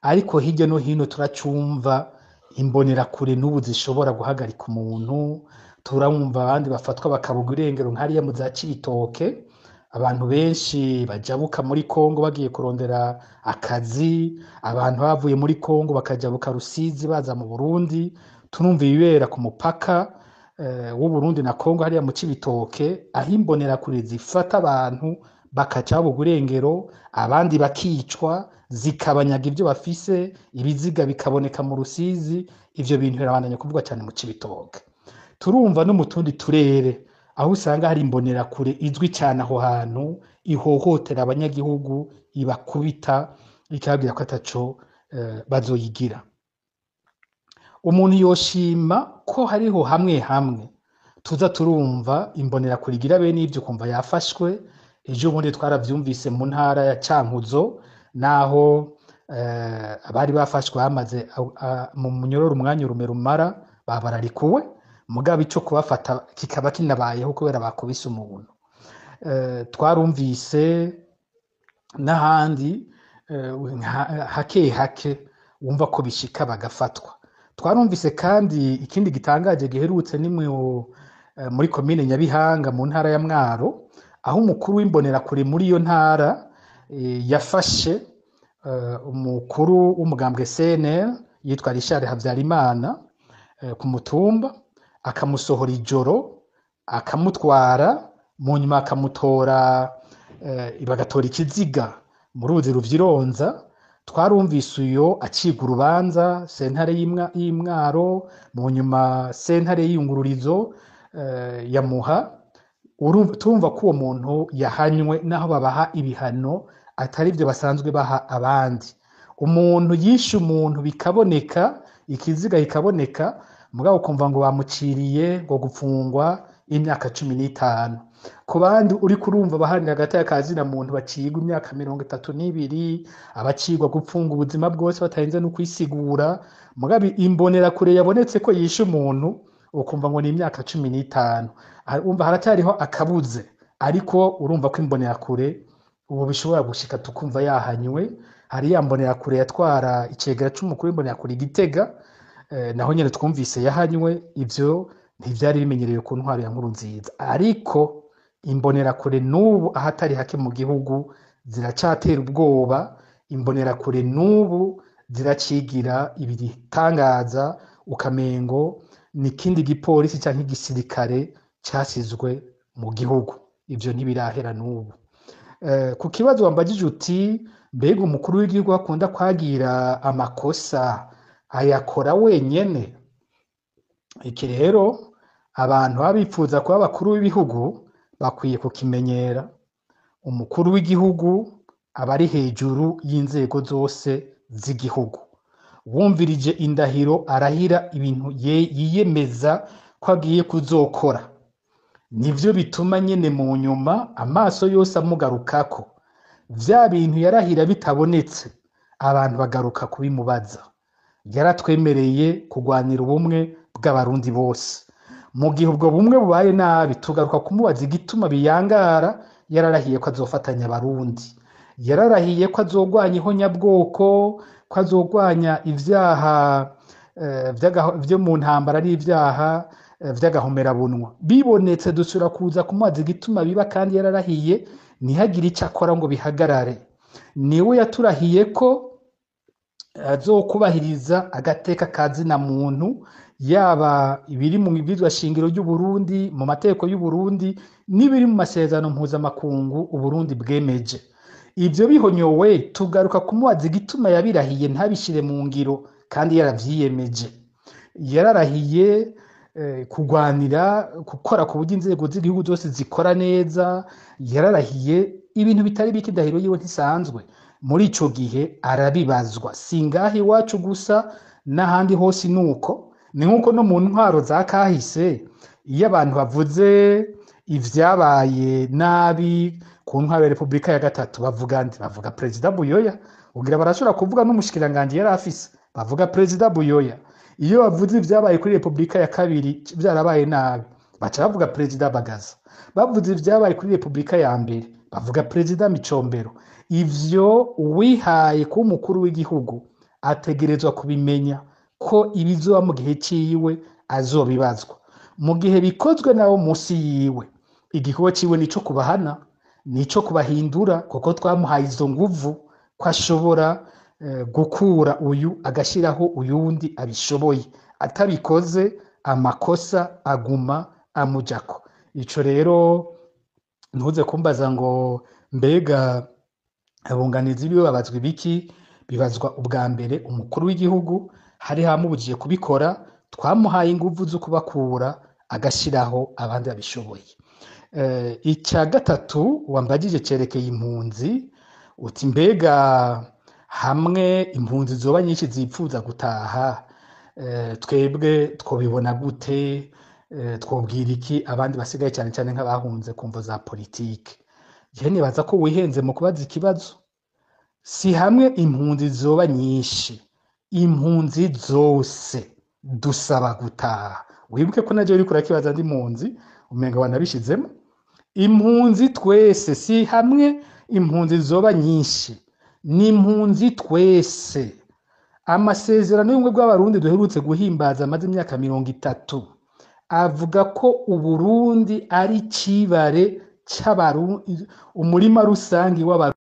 Ariko hirya no hino turacumva imbonerakure n'ubu zishobora guhagarika umuntu, turamwumva abandi bafatwa bakabugwa irengero nk'hariya mu za Cibitoke, abantu benshi bajabuka muri Kongo bagiye kurondera akazi, abantu bavuye muri Kongo bakajabuka Rusizi baza mu Burundi, turumva ibibera ku mupaka w'Uburundi na Kongo hariya mu Cibitoke, aho imbonerakure zifata abantu bakaca babugwa irengero, abandi bakicwa, zikabanyaga ivyo bafise, ibiziga bikaboneka mu Rusizi, ivyo bintu birabandanya kuvugwa cane mu Cibitoke. Turumva no mu tundi turere aho usanga hari imbonerakure izwi cane aho hantu, ihohotera abanyagihugu, ibakubita, ikababwira ko ataco bazoyigira. Umuntu yoshima ko hariho hamwe hamwe tuza turumva imbonerakure igira bene ivyo ukumva yafashwe. Ejo bundi twaravyumvise mu ntara ya Cankuzo, naho abari bafashwe bamaze mu munyororo umwanya urume rumara babararikuwe, mugabo ico kubafata kikaba kinabayeho kubera bakubise umuntu. Twarumvise n'ahandi hake hake wumva ko bishika bagafatwa. Twarumvise kandi ikindi gitangaje giherutse ni muri komine Nyabihanga mu ntara ya Mwaro, aho umukuru w'imbonerakure muri iyo ntara yafashe umukuru w'umugambwe CNL yitwa Richard Habyarimana ku mutumba, akamusohora ijoro, akamutwara, mu nyuma akamutora, bagatora ikiziga mu ruzi Ruvyironza. Twarumvise uyo acibwa urubanza sentare y'Imwaro, mu nyuma sentare y'Iyungururizo yamuha. Turumva ko uwo muntu yahanywe, naho babaha ibihano atari byo basanzwe baha abandi. Umuntu yishe umuntu bikaboneka, ikiziga kikaboneka, mugabo ukumva ngo bamuciriye ngo gupfungwa imyaka 15. Ku bandi uri kurumva baharanira hagati y'akazina muntu bacirwa imyaka 32, abacirwa gupfunga ubuzima bwose batarinze no kwisigura, mugabo imbonerakure yabonetse ko yishe umuntu ukumva ngo ni imyaka 15. Urumva haracyariho akabuze, ariko urumva ko imbonerakure ubu bishobora gushika tukumva yahanywe. Hari ya mbonerakure yatwara icegera c'umukuru w'imbonerakure i Gitega, naho nyene twumvise yahanywe. Ivyo ntivyari bimenyerewe ku ntwaro ya Nkurunziza, ariko imbonerakure n'ubu ahatari hake mu gihugu ziracatera ubwoba. Imbonerakure n'ubu ziracigira ibitangaza, ukamengo ni ikindi gipolisi canke igisirikare casizwe mu gihugu. Ivyo ntibirahera n'ubu. Ku kibazo wambajije uti mbega umukuru w'igihugu akunda kwagira amakosa ayakora wenyene? Iki rero abantu baba bifuza kuba abakuru b'ibihugu bakwiye kukimenyera. Umukuru w'igihugu aba ari hejuru y'inzego zose z'igihugu. Wumvirije indahiro arahira ibintu yiyemeza ko agiye kuzokora, nivyo bituma nyene mu nyuma amaso yose amugarukako. Vya bintu yarahira bitabonetse, abantu bagaruka kubimubaza. Yaratwemereye kugwanira ubumwe bw'abarundi bose. Mu gihe ubwo bumwe bubaye nabi, tugaruka kumubaza igituma biyangara. Yararahiye ko azofatanya abarundi, yararahiye ko azogwanya ihonyabwoko, ko azogwanya ivyaha vyo mu ntambara n'ivyaha vy'agahomerabunwa. Bibonetse dusubira kuza kumubaza igituma biba, kandi yararahiye ntihagire ico akora ngo bihagarare. Niwe yaturahiye ko azokubahiriza agateka ka zina muntu, yaba ibiri mu ibwirizwa shingiro ry'Uburundi, mu mategeko y'Uburundi, n'ibiri mu masezerano mpuzamakungu Uburundi bwemeje. Ivyo bihonyowe, tugaruka kumubaza igituma yabirahiye ntabishire mu ngiro kandi yaravyiyemeje. Yararahiye kugwanira gukora ku buryo inzego z'igihugu zose zikora neza, yararahiye ibintu bitari bike, indahiro yiwe ntisanzwe. Muri ico gihe arabibazwa, si ngaha iwacu gusa, n'ahandi hose nuko. Ni nkuko no mu ntwaro za kahise, iyo abantu bavuze ivyabaye nabi ku ntwaro ya Repubulika ya gatatu, bavuga nde? Bavuga Perezida Buyoya. Ugira barashobora kuvuga n'umushikiranganji yari afise, bavuga Perezida Buyoya. Iyo bavuze ivyabaye kuri Repubulika ya kabiri vyarabaye nabi, baca bavuga Perezida Bagaza. Bavuze ivyabaye kuri Repubulika ya mbere, bavuga Perezida Micombero. Ivyo uwihaye kuba umukuru w'igihugu Ategerezwa kubimenya ko ibizoba mu gihe ciwe azobibazwa. Mu gihe bikozwe nabo munsi yiwe, igikorwa ciwe nico kubahana, nico kubahindura, kuko twamuhaye izo nguvu ko ashobora gukura uyu agashiraho uyundi abishoboye. Atabikoze, amakosa aguma amujako. Ico rero ntuze kumbaza ngo mbega abunganizi biwe babazwa ibiki? Bibazwa ubwa mbere umukuru w'igihugu, hari hamubujije kubikora, twamuhaye inguvu zo kubakura agashiraho abandi babishoboye. Icya gatatu wambajije cerekeye impunzi, uti mbega hamwe impunzi zoba nyinshi zipfuza gutaha, twebwe twobibona gute? Twobwira iki abandi basigaye, cyane cyane nk'abahunze ku mvo za politike? Je nibaza ko wihenze mu kubaza ikibazo. Si hamwe impunzi zoba nyinshi, impunzi zose dusaba gutaha. Wibuke ko naje uriko urakibaza ndi impunzi, umenga wanabishizemo. Impunzi twese, si hamwe impunzi zoba nyinshi, ni impunzi twese. Amasezerano y'ubumwe bw'Abarundi duherutse guhimbaza amaze imyaka 30 avuga ko Uburundi ari cibare c'Abarundi, umurima rusangi w'Abarundi.